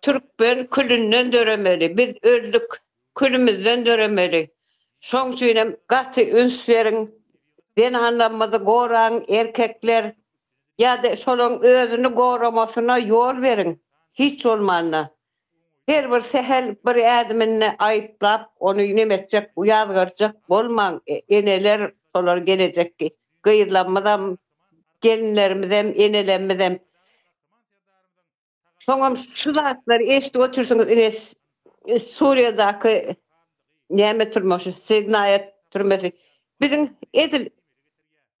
Türkmen külünden döremeli biz öldük külümizden döremeli. Şoň üçinem gaty üns beriň zenanlarymyzy goraň erkekler ýa-da şolaryň özüni goramasyna ýol beriň hiç bolmanda. Her bir sähel bir ädiminde aýyplap ony neme etjek ýazgarjak bolmaň eneler şolar gelejekki gyzlarymyzam gelinlerimizem enelerimizem soňam şu zatlary eşidip otyrsyňyz ine Suriýadaky näme türme şu Sednaýa türmesi biziň edil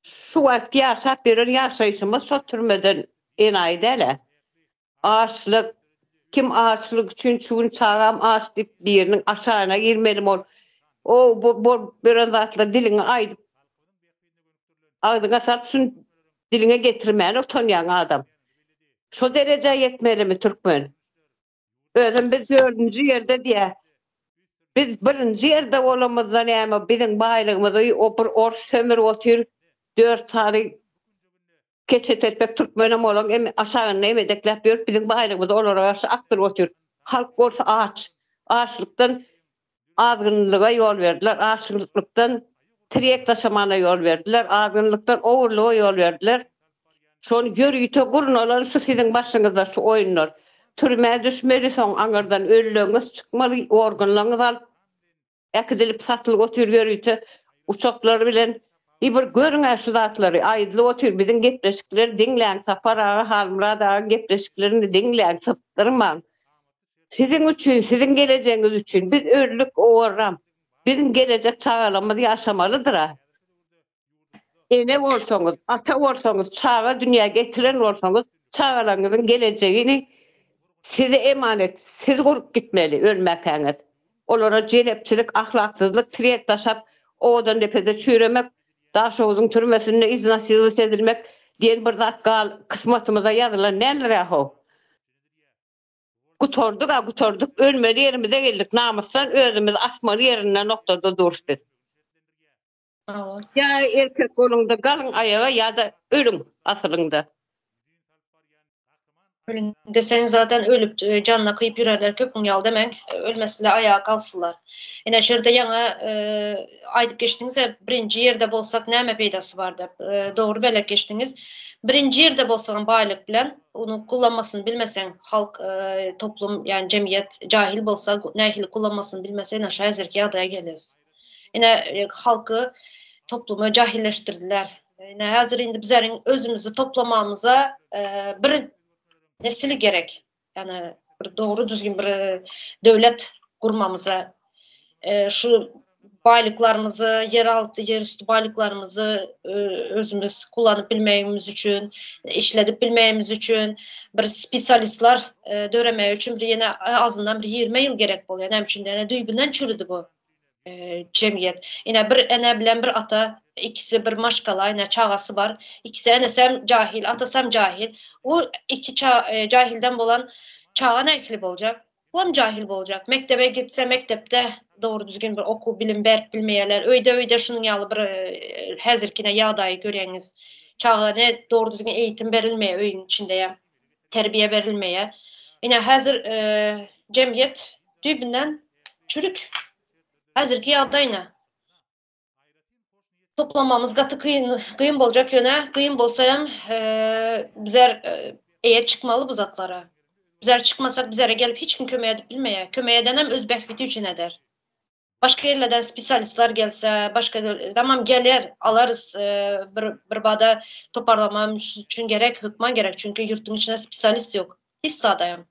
şu wagt ýaşap ýören ýaşaýşymyz şo türmeden enaýy däl-ä. Açlyk, kim açlyk üçin şu gün çagam aç diýip biriniň aşagyna girmeli bol. O bu bolup ýören zatlar diliňe aýdyp agzyňa salyp şuny diliňe getirmäne utanýaň adam. Şo derejä ýetmelimi türkmen? Özem biz dördünji ýerde diýä. Biz birinji ýerde bolamyzda näme biziň baýlygymyzy o bir ors sömürip otyr. Dört sany keçe telpek türkmenem olaň em aşagynda emedekläp ýörüp biziň baýlygymyzy olara garşy akdyryp otyr. Halk bolsa aç. Açlykdan azgynlyga ýol berdiler, açlykdan tirýek daşamana ýol berdiler, azgynlykdan ogurlyga ýol berdiler. Şony ýörite gurnalan şu siziň başyňyzda şu oýunlar. Türmä düşmeli soň aňyrdan ölüleňiz çykmaly organlaňyz alyp äkidilip satylyp otyr ýörite uçaklar bilen. I bir görüňä şu zatlary aýdylyp otyr biziň gepleşikleri diňläň Sapar aga Halmyrat aga gepleşiklerini diňläň sypdyrmaň. Siziň üçin siziň gelejegiňiz üçin biz öldük owarram biziň gelejek çagalarymyz ýaşamalydyra. Ene bolsaňyz, ata bolsaňyz, çaga dünýä getiren bolsaňyz, çagalaryňyzyň gelejegini size emanet, siz gurup gitmeli ölmäkäňiz. Olara jelepçilik, ahlaksyzlyk, tirýek daşap, owadan depede çüýremek, Daşoguzyň türmesinde iznasilować edilmek diýen bir zat gal kysmatymyza ýazylan däldir-ä-how. Gutardyk-a gutardyk, ölmeli ýerimize geldik, namysdan özümizi asmaly ýerinde noktada durus biz. Ýa erkek boluňda galyň aýaga ýa-da ölüň asylyňda. Ölüň deseň zaten ölüp janyna kyýyp ýörerler köpüň ýaly demäň ölmesile aýaga galsynlar. Ine şu ýerde ýaňy aýdyp geçdiňiz-ä birinji ýerde bolsak näme peýdasy bar diýip. Dogry belläp geçdiňiz. Birinji ýerde bolsagam baýlyk bilen ony kullanmasyny bilmeseň halk toplum ýagny jemgyýet jahil bolsa nähili kullanmasyny bilmese ine şu häzirki ýagdaýa gelýäs. Ine halky toplumy jahilleşdirdiler. Ine häzir indi bizleriň özümizi toplamamyza bir nesil gerek. Ýani bir dogry düzgün bir döwlet gurmamyza şu baýlyklarymyzy, ýeralty, ýerüsti baýlyklarymyzy özümiz kullanyp bilmegimiz üçin, işledip bilmegimiz üçin bir spesialistler döremegi üçin bir ýene azyndan bir 20 ýyl gerek bolýar. Näme üçin diýende düýbünden çürüdi bu. Jemgyýet. Ine bir ene bilen bir ata ikisi bir maşgala ine çagasy bar. Ikisi enesem jahil, atasam jahil. O iki jahilden bolan çaga nähili boljak? Olam jahil boljak. Mekdebe gitse mekdepde dogry düzgün bir okuw bilim berip bilmeýärler. Öýde öýde şunuň ýaly bir häzirkine ýagdaýy görýäňiz. Çaga ne dogry düzgün eýitim berilmeýär öýüň içinde. Terbiýe berilmeýär. Ine häzir jemgyýet düýbünden Çürük. Häzirki ýagdaýyna. Toplamamyz gaty kyn, kyn boljak ýöne kyn bolsa hem bizler eýe çykmaly bu zatlara. Bizler çykmasak bizlere gelip hiç kim kömek edip bilmeýär. Kömek eden hem öz bähbidi üçin eder. Başga ýerlerden spesialistler gelse, başga tamam geler, alarys bir bir bada toparlama üçin gerek, hökman gerek. Çünki ýurtuň içinde spesialist ýok. Hiç zadaýam.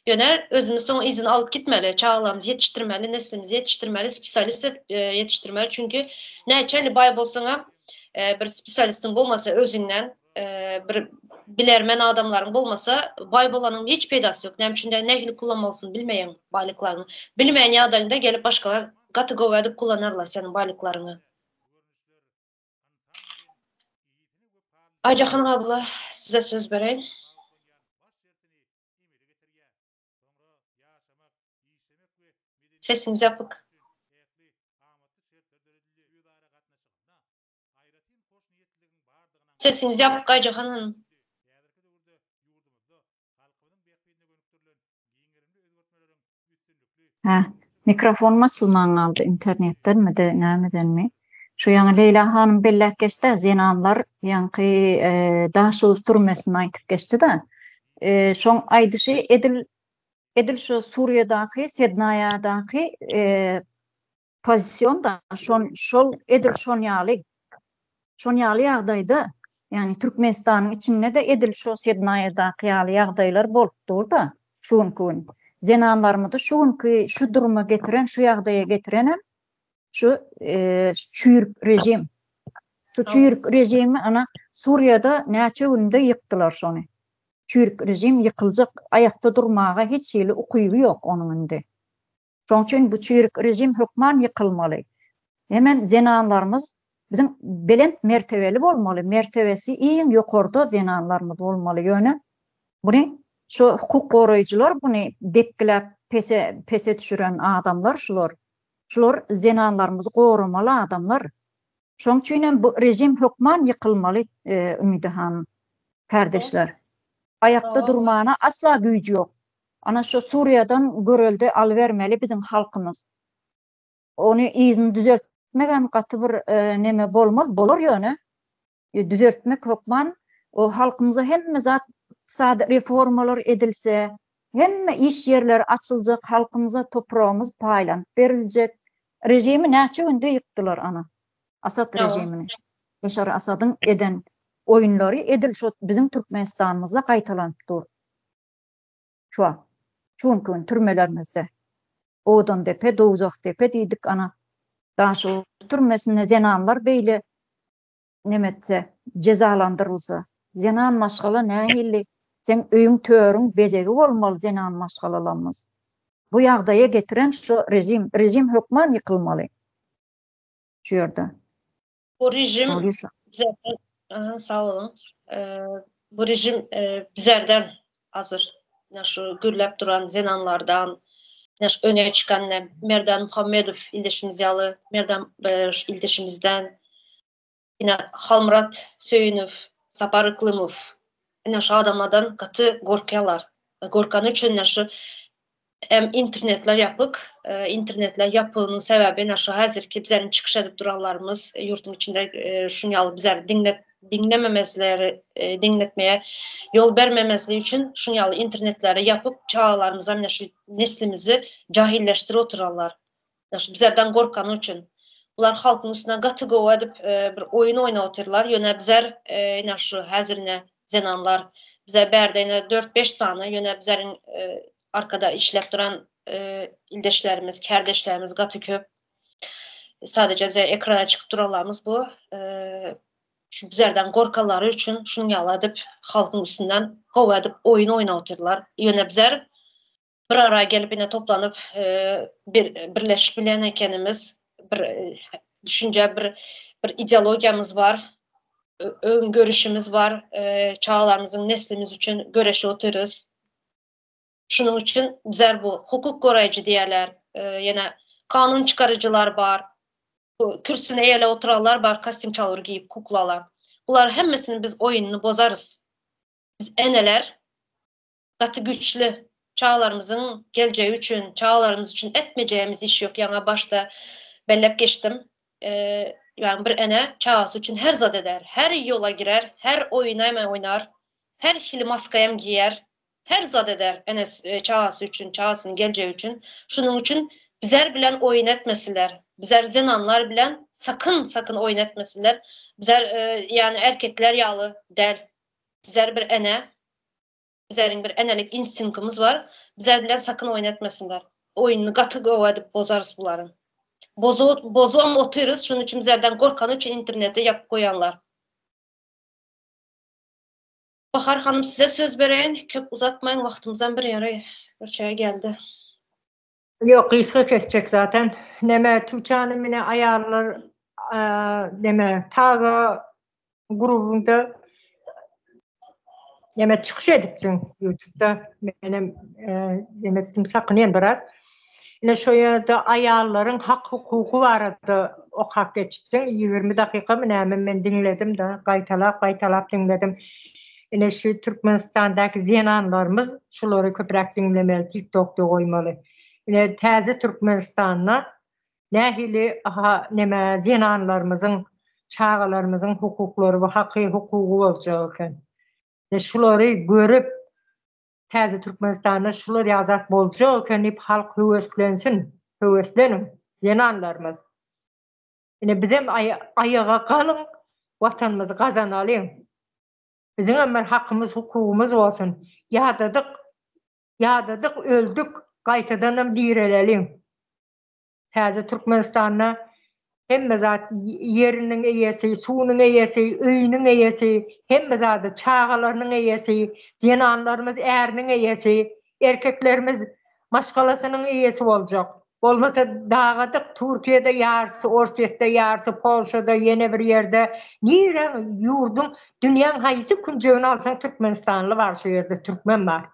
Ýöne özümiz soň yzyny alyp gitmeli, çagalarymyzy ýetişdirmeli, neslimizi ýetişdirmeli, spesialist edip ýetişdirmeli. Çünki näçeli baý bolsaňam, bir spesialistiň bolmasa özüňden, bir bilermen adamlaryň bolmasa, baý bolanyň hiç peýdasy ýok. Näme üçin diýen, nähili kullanmalysyny bilmeýäň baýlyklaryňy. Bilmeýän ýagdaýyňda gelip başgalar gaty gowy edip kullanarlar seniň baýlyklaryňy. Aýjahan abla, size söz bereýin. Sesiňiz ýapyk. Sesiňiz ýapyk Aýjahan hanym. Hä, mikrofonym açylman galdy internetdenmi-de nämedenmi. Şu ýaňy Leýla hanym belläp geçdi-ä, zenanlar ýaňky Daşoguz türmesini aýtyp geçdi-de. Şoň aýdyşy edil edil şu Suriýadaky Sednaýadaky pozision-da şon şol edil şon ýaly şon ýaly ýagdaýda ýagny Türkmenistanyň içinde-de edil şo Sednaýadaky ýaly ýagdaýlar bolup dur-da şu günki gün. Zenanlarymyzy şu günki şu duruma getiren şu ýagdaýa getirenem şu çüýrük režim. Şu çüýrük režimi ana Suriýada näçe günde ýykdylar şony. Çüýrük režim ýykyljak aýakda durmaga hiç hili ukyby ýok onuň indi. Şoň üçin bu çüýrük režim hökman ýykylmaly. Hemem zenanlarymyz biziň belent mertebeli bolmaly, mertebesi iň ýokarda zenanlarymyz bolmaly. Ýöne muny şu hukuk goraýjylar muny depgiläp pese pese düşüren adamlar şular. Şular zenanlarymyzy goramaly adamlar. Şoň üçin hem bu režim hökman ýykylmaly Ümide hanym, kärdeşler. Aýakda durmana asla güýji ýok. Ana şu Suriýadan görelde alybermeli biziň halkymyz. Ony yzyny düzeltmegem gaty bir neme bolmaz, bolar ýöne düzeltmek hökman o halkymyza hemme zat ykdysady reformalar edilse, hemme iş ýerleri açyljak, halkymyza topragymyz paýlanyp beriljek. Režimi näçe günde ýykdylar ana. Asad režimini. Beşar Asadyň eden oýunlary edil şo biziň Türkmenistanymyzda gaýtalanyp dur. Şu wagt, şu günki gün türmelerimizde Owadandepe, Dowzahdepe diýdik ana. Daşoguz türmesinde zenanlar beýle neme etse, jezalandyrylsa, zenan maşgala nähili seň öýüň törüň bezegi bolmaly zenan maşgalalarymyz. Bu ýagdaýa getiren şu režim, režim hökman ýykylmaly şu ýerde. Bu režim bizlerden, sag boluň. Bu režim bizlerden hazır şu gürläp duran zenanlardan, şu öne çykan Merdan Muhammedow ildeşimiz ýaly, Merdan ildeşimizden, ine Halmyrat Söýünow, Sapar Yklymow, ine şu adamlardan gaty gorkýarlar. Gorkany üçin şu Hem internetler ýapyk. Internetler ýapygynyň sebäbi ine şu häzirki bizeniň çykyş edip duranlarymyz ýurduň içinde şuň ýaly bizleri diňlet diňlememezleri diňletmeye ýol bermemezligi üçin şuň ýaly internetleri ýapyp çagalarymyza ine şu neslimizi jahilleşdirip oturanlar. Ine şu bizlerden gorkany üçin. Bular halkyň üstüne gaty gowy edip bir oýun oýnap otyrlar. Ýöne bizler ine şu häzir ine zenanlar bize bärde ine 4-5 sany ýöne bizleriň arkada işläp duran ildeşlerimiz, kärdeşlerimiz gaty köp. Sadece bize ekrana çykyp duranlarymyz bu. Şu bizlerden gorkanlary üçin şunuň ýaly edip halkyň üstünden gowy edip oýun oýnap otyrlar. Ýöne bizler bir ara gelip ine toplanyp bir birleşip bilen ekenimiz bir düşünje bir bir ideologiýamyz bar öň görüşimiz bar çagalarymyzyň neslimiz üçin göreşip otyrys şunuň üçin bizler bu hukuk goraýjy diýerler ýene kanun çykaryjylar bar bu kürsüni eýeläp oturanlar bar kostüm çalbur giýip kuklalar bular hemmesini biz oýunyny bozarys biz eneler gaty güçli çagalarymyzyň geljegi üçin çagalarymyz üçin etmejegimiz iş ýok ýaňa başda bellep geçdim ýagny bir ene çagasy üçin her zat eder her ýola girer her oýuna hem oýnar her hili maska hem giýer her zat eder ene çagasy üçin çagasynyň geljegi üçin şunuň üçin bizer bilen oýun etmesinler bizer zenanlar bilen sakyn sakyn oýun etmesinler bizer ýagny erkekler ýaly däl bizer bir ene Bizleriň bir enelik instinktimiz bar. Bizler bilen sakyn oýun etmesinler. Oýunyny gaty gowy edip bozarys bularyň. Bozu bozubam otyrys, şonuň üçin bizlerden gorkany üçin interneti ýapyp goýanlar. Bahar hanym size söz bereýin, köp uzatmaýyn wagtymyzam bir ýere bir çäge geldi. Ýok gysga kesjek zaten. Neme Tuçany mine aýallar neme taga grubunda neme çykyş edipsiň YouTube'da. Menem neme etdim sakynýan biraz. Ine şo ýerde aýallaryň hak-hukuky barada okap geçipsiň. 20 dakykamy näme men diňledim-de, gaýtalap-gaýtalap diňledim. Ine şu Türkmenistandaky zenanlarymyz şulary köpräk diňlemeli, TikTokda goýmaly. Ine täze Türkmenistanda nähili ha neme zenanlarymyzyň, çagalarymyzyň hukuklary we haky hukugy boljak eken. Ine şulary görüp Täze Türkmenistanda şular ýaly zat boljak eken diýip halk höweslensin, höwesleniň zenanlarymyz. Ine bizem aýaga galyň, watanymyzy gazanalyň. Biziňem bir hakymyz, hukugymyz bolsun. Ýadadyk, ýadadyk, öldük, gaýtadanam direleliň. Täze Türkmenistanda hemme zat ýeriniň eýesi, suwunyň eýesi, öýüniň eýesi, hemme zady, çagalarynyň eýesi, zenanlarymyz äriniň eýesi, erkeklerimiz maşgalasynyň eýesi boljak. Bolmasa dagadyk Türkiýede ýarysy, Orsýetde ýarysy, Polşada ýene bir ýerde, nire ýurduň, dünýäň haýsy künjegini alsaň türkmenistanly bar şu ýerde, türkmen bar.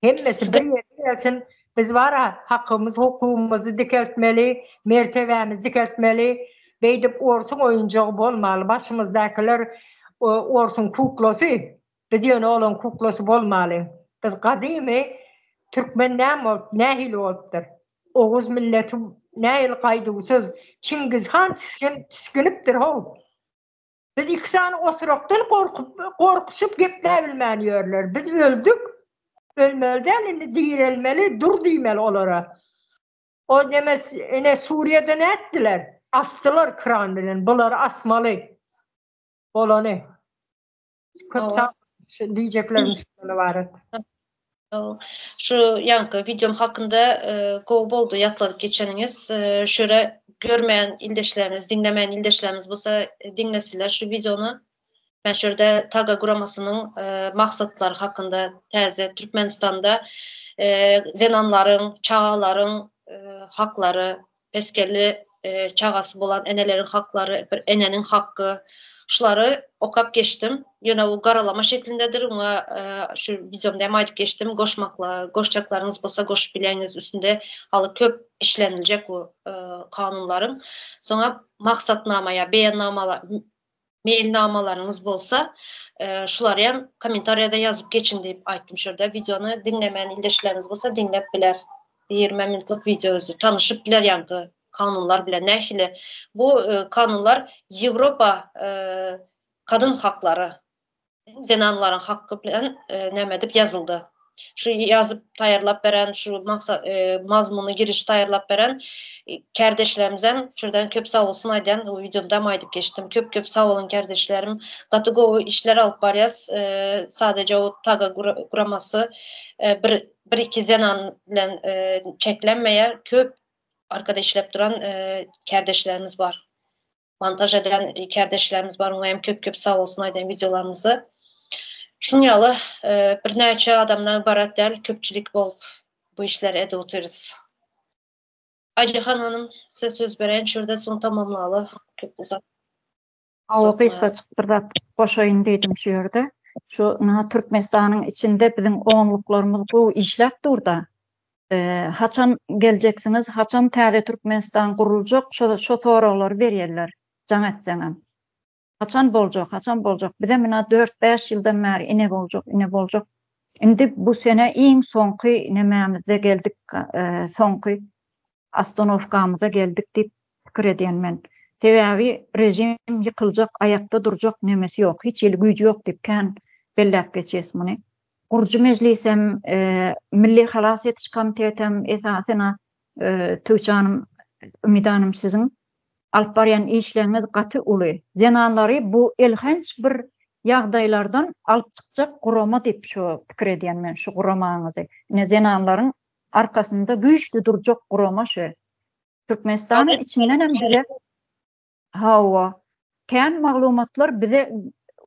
Hemmesi bir ýere gelsin, biz bar-a hakymyz, hukugymyzy dikeltmeli, mertebämizi dikeltmeli, beýdip orsuň oýunjagy bolmaly, başymyzdakylar orsuň kuklasy, biz ýöne olaň kuklasy bolmaly. Biz gadymy türkmen näme bolup, nähili bolupdyr? Oguz milleti nähili gaýduwsyz, Çingiz han tisginipdir how. Biz iki sany osurakdan gorkup, gorkuşyp gepläbilmän ýörler. Biz öldük. Ölmeli däl, indi direlmeli, dur diýmeli olara. O neme, ine Suriýede nätdiler? Asdylar kran bilen. Bulary asmaly. Bolany. Köp sag diýjeklerim şundan ybarat. Şu ýaňky wideom hakynda gowy boldy ýatladyp geçeniňiz. Şöyle görmeýän ildeşlerimiz, diňlemeýän ildeşlerimiz bolsa diňlesinler şu wideony. Men şu ýerde TAGA guramasynyň maksatlary hakynda täze Türkmenistanda zenanlaryň, çagalaryň haklary pesgelli çagasy bolan eneleriň haklary, bir eneniň hakky, şulary okap geçdim. Ýöne bu garalama şeklindedir. Muňa şu wideomda hem aýdyp geçdim. Goşmakla, goşjaklaryňyz bolsa goşup bileňiz. Üstünde haly köp işleniljek bu kanunlaryň. Soňra maksatnama ýa beýannamalar meýilnamalaryňyz bolsa, şulary hem kommentariýada ýazyp geçiň diýip aýtdym şu ýerde. Wideony diňlemeýän ildeşlerimiz bolsa diňläp biler. 20 minutlyk wideo özi. Tanyşyp biler ýaňky kanunlar bilen nähili. Bu kanunlar Ýewropa kadyn haklary zenanlaryň hakky bilen näme edip ýazyldy. Şu ýazyp taýýarlap beren, şu maksat mazmuny giriş taýýarlap beren kärdeşlerimizem şurdan köp sag bolsun aýdýan. Bu wideomda hem aýdyp geçdim. Köp köp sag boluň kärdeşlerim. Gaty gowy işler alyp barýas. Sadece o TAGA guramasy bir bir iki zenan bilen çeklenmeýär. Köp arkada işläp duran kärdeşlerimiz bar. Montaž eden kärdeşlerimiz bar, oňa hem köp köp sag bolsun aýdaýyn wideolarymyzy. Şuň ýaly birnäçe adamdan ybarat däl, köpçülik bolup bu işleri edip otyrys. Aýjahan hanym, size söz bereýin, şu ýerde soň tamamlaly, köp uzak. Hawa, gysgajyk bir zat goşaýyn diýdim şu ýerde. Şu ynha Türkmenistanyň içinde biziň onluklarymyz gowy işläp dur-da. Haçan geljeksiňiz, haçan täze Türkmenistan guruljak, şo şo soraglary berýärler jaň etseňem. Haçan boljak, haçan boljak, bizem ina dört-bäş ýyldan bäri ine boljak, ine boljak. Indi bu sene iň soňky nemämizde geldik, soňky ostanowkamyza geldik diýip pikir edýän men. Sebäbi režim ýykyljak, aýakda durjak nemesi ýok, hiç hili güýji ýok diýip kän belläp geçýäs muny. Gurujy mejlisem, Milli halas ediş komitetem esasyna Tüwçi hanym, Ümit hanym siziň alyp barýan işleriňiz gaty uly. Zenanlary bu elhenç bir ýagdaýlardan alyp çykjak gurama diýip şu pikir edýän men şu guramaňyzy. Ine zenanlaryň arkasynda güýçli durjak gurama şu. Türkmenistanyň içindenem bize Hawa, kän maglumatlar bize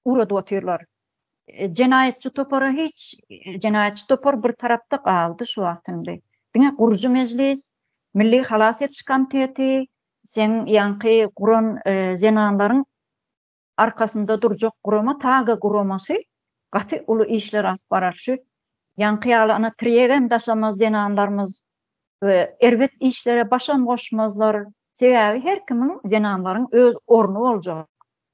ugradyp otyrlar. Jenaýatçy topara hiç, jenaýatçy topar bir tarapda galdy şu wagt indi. Diňe gurujy mejlis, Milli halas ediş komiteti, seň ýaňky guran zenanlaryň arkasynda durjak gurama TAGA guramasy gaty uly işler alyp barar. Şu ýaňky ýaly ana tirýegem daşamaz zenanlarymyz. We erbet işlere başam goşmazlar. Sebäbi her kimiň zenanlaryň öz orny boljak.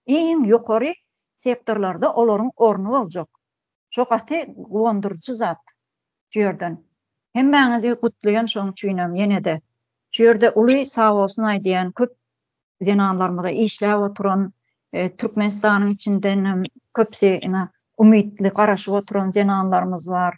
Iň ýokary sektorlarda olaryň orny boljak. Şo gaty guwandyryjy zat şu ýerden. Hemmäňizi gutlaýan şoň üçinem ýene-de. Şu ýerde uly sagbolsun aýdýan köp zenanlarymyza işläp oturan Türkmenistanyň içindenem köpüsi ine umytly garaşyp oturan zenanlarymyz bar.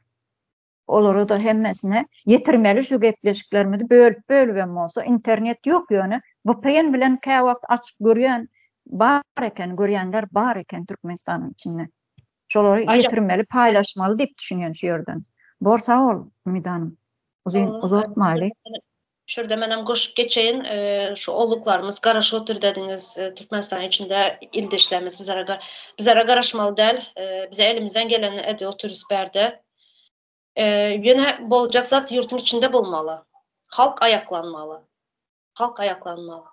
Olara-da hemmesine ýetirmeli şu gepleşiklerimizi bölüp-bölübem bolsa, internet ýok ýöne vpn bilen käwagt açyp görýän bar eken, görýänler bar eken Türkmenistanyň içinde. Şolary ýetirmeli, paýlaşmaly diýip düşünýän şu ýerden. Bor sag bol Umyt hanym. Uzyn uzaltmaýly. Şu ýerde menem goşup geçeýin, şu olluklarymyz garaşyp otyr dediňiz, Türkmenistanyň içinde ildeşlerimiz bizlere bizlere garaşmaly däl, bize elimizden gelenini edip otyrys bärde. Ýöne boljak zat ýurtuň içinde bolmaly. Halk aýaklanmaly. Halk aýaklanmaly.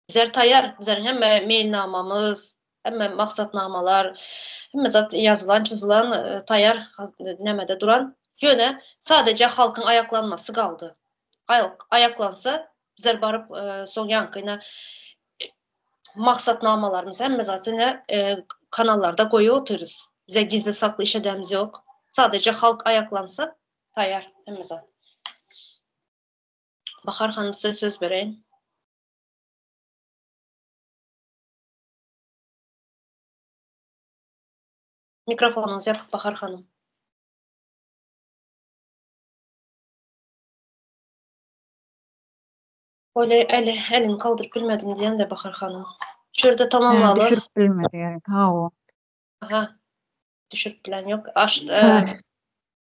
Bizler taýýar, bizleriň hemme meýilnamamyz, hemme maksatnamalar, hemme zat ýazylan, çyzylan, taýýar nämede duran. Ýöne sadeje halkyň aýaklanmasy galdy. Halk aýaklansa, bizler baryp soň ýaňky ine maksatnamalarymyzy hemme zat ine kanallarda goýup otyrys. Bize gizli sakly iş edemiz ýok. Sadeje halk aýaklansa, taýýar hemme zat. Bahar hanym size söz bereýin. Mikrofonyňyz ýapyk Bahar hanym. Öyle eli, elini kaldyryp bilmedim diýen de Bahar hanym. Şu ýerde tamamlaly. Düşürip bilmedi gerek. Hawa. Aha. Düşürip bilen ýok. Aç, e,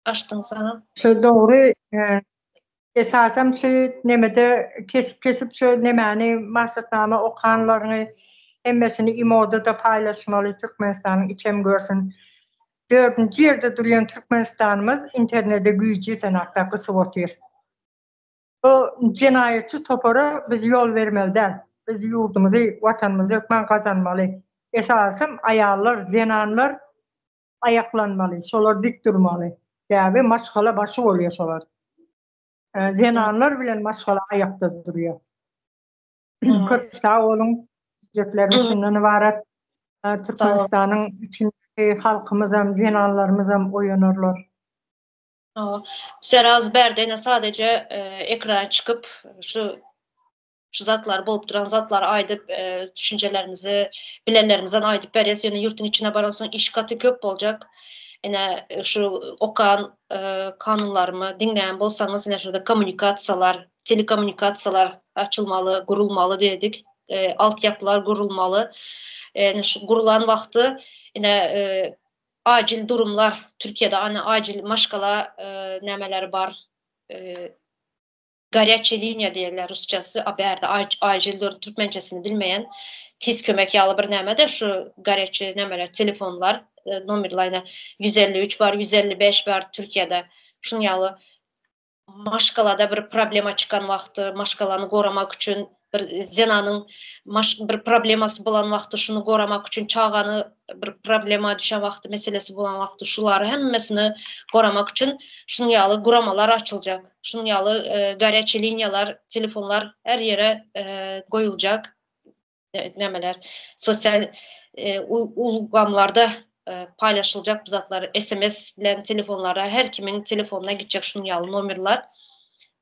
açdyň sana. Şu dogry e, esasam şu nemede kesip kesip şu nemäni maksatnama okanlaryňy hemmesini imoda da paýlaşmaly Türkmenistanyň içem görsün. Dördünji ýerde durýan Türkmenistanymyz internede güýji ýetenakda gysyp otyr. Bu jenaýatçy topara biz ýol bermeli däl. Biz ýurdumyzy, watanymyzy hökman gazanmaly. Esasam aýallar, zenanlar aýaklanmaly, şolar dik durmaly. Sebäbi maşgala başy bolýar şolar. Zenanlar bilen maşgala aýakda durýar. Köp sag boluň. Diýjeklerim şundan ybarat. Türkmenistanyň içindäki halkymyzam, zenanlarymyzam oýanarlar. Bize razy bärde ine sadeje ekrana çykyp şu şu zatlar bolup duran zatlary aýdyp düşünjelerimizi bilenlerimizden aýdyp berýäs ýöne ýurtuň içine baransoň iş gaty köp boljak ine şu okan kanunlarymy diňleýän bolsaňyz ine şurada kommunikasiýalar telekommunikasiýalar açylmaly, gurulmaly diýdik. E, altyapylar gurulmaly. E, şu gurulan wagty ine e, acil durumlar Türkiýede ana acil maşgala e, nämeleri bar. E, Garýaçi liniýa diýerler rusçasy, a bärde acil durum türkmençesini bilmeýän tiz kömek ýaly bir näme-de şu garýaçi nämeler telefonlar e, nomerler ine 153 bar, 155 bar Türkiýede. Şuň ýaly maşgalada bir problema çykan wagty maşgalany goramak üçin bir zenanyň maş bir problemasy bolan wagty şuny goramak üçin çagany bir problema düşen wagty meselesi bolan wagty şulary hemmesini goramak üçin şunuň ýaly guramalar açyljak şunuň ýaly e, garýaçi liniýalar telefonlar her ýere e, goýuljak nämeler sosial e, ulgamlarda e, paýlaşyljak bu zatlar SMS bilen telefonlara her kimiň telefonyna gitjek şunuň ýaly nomerler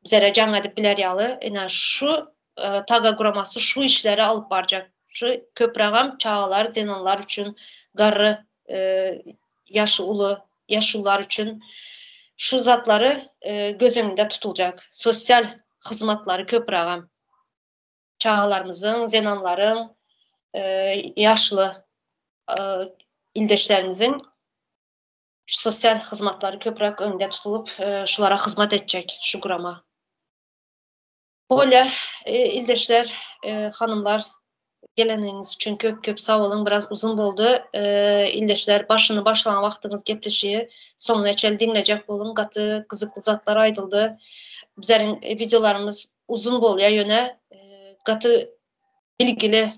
bizlere jaň edip biler ýaly ine şu e, taga guramasy şu işleri alyp barjak şu köprägem çagalar zenanlar üçin garry e, ýaşy uly ýaşulular üçin şu zatlary e, göz öňünde tutuljak sosial hyzmatlary köprägem çagalarymyzyň, zenanlaryň, ýaşly ildeşlerimiziň sosial hyzmatlary köpräk öňde tutulyp, şulara hyzmat etjek şu gurama. Bolýar, ildeşler, hanymlar, geleniňiz üçin köp-köp sag boluň. Biraz uzyn boldy. Ildeşler, başyny başlan wagtyňyz gepleşigi soňuna çenli diňlejek boluň. Gaty gyzykly zatlar aýdyldy. Bizleriň wideolarymyz uzyn bolýar ýöne gaty bilgili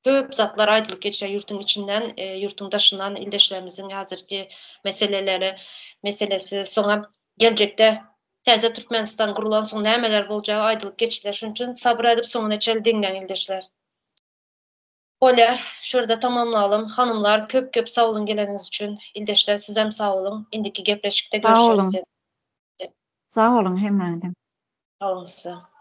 köp zatlar aýdylyp geçýär ýurtuň içinden, ýurtuň daşyndan ildeşlerimiziň häzirki meseleleri, meselesi, soňam geljekde. Täze Türkmenistan gurulansoň nämeler boljagy aýdylyp geçiler. Şunuň üçin sabyr edip soňuna çenli diňläň ildeşler. Bolýar, şu ýerde tamamlalym. Hanymlar köp köp sag boluň geleniňiz üçin. Ildeşler sizem sag boluň. Indiki gepleşikde Sag boluň. görüşeris. Sag boluň hemmäňize. Sag boluň size.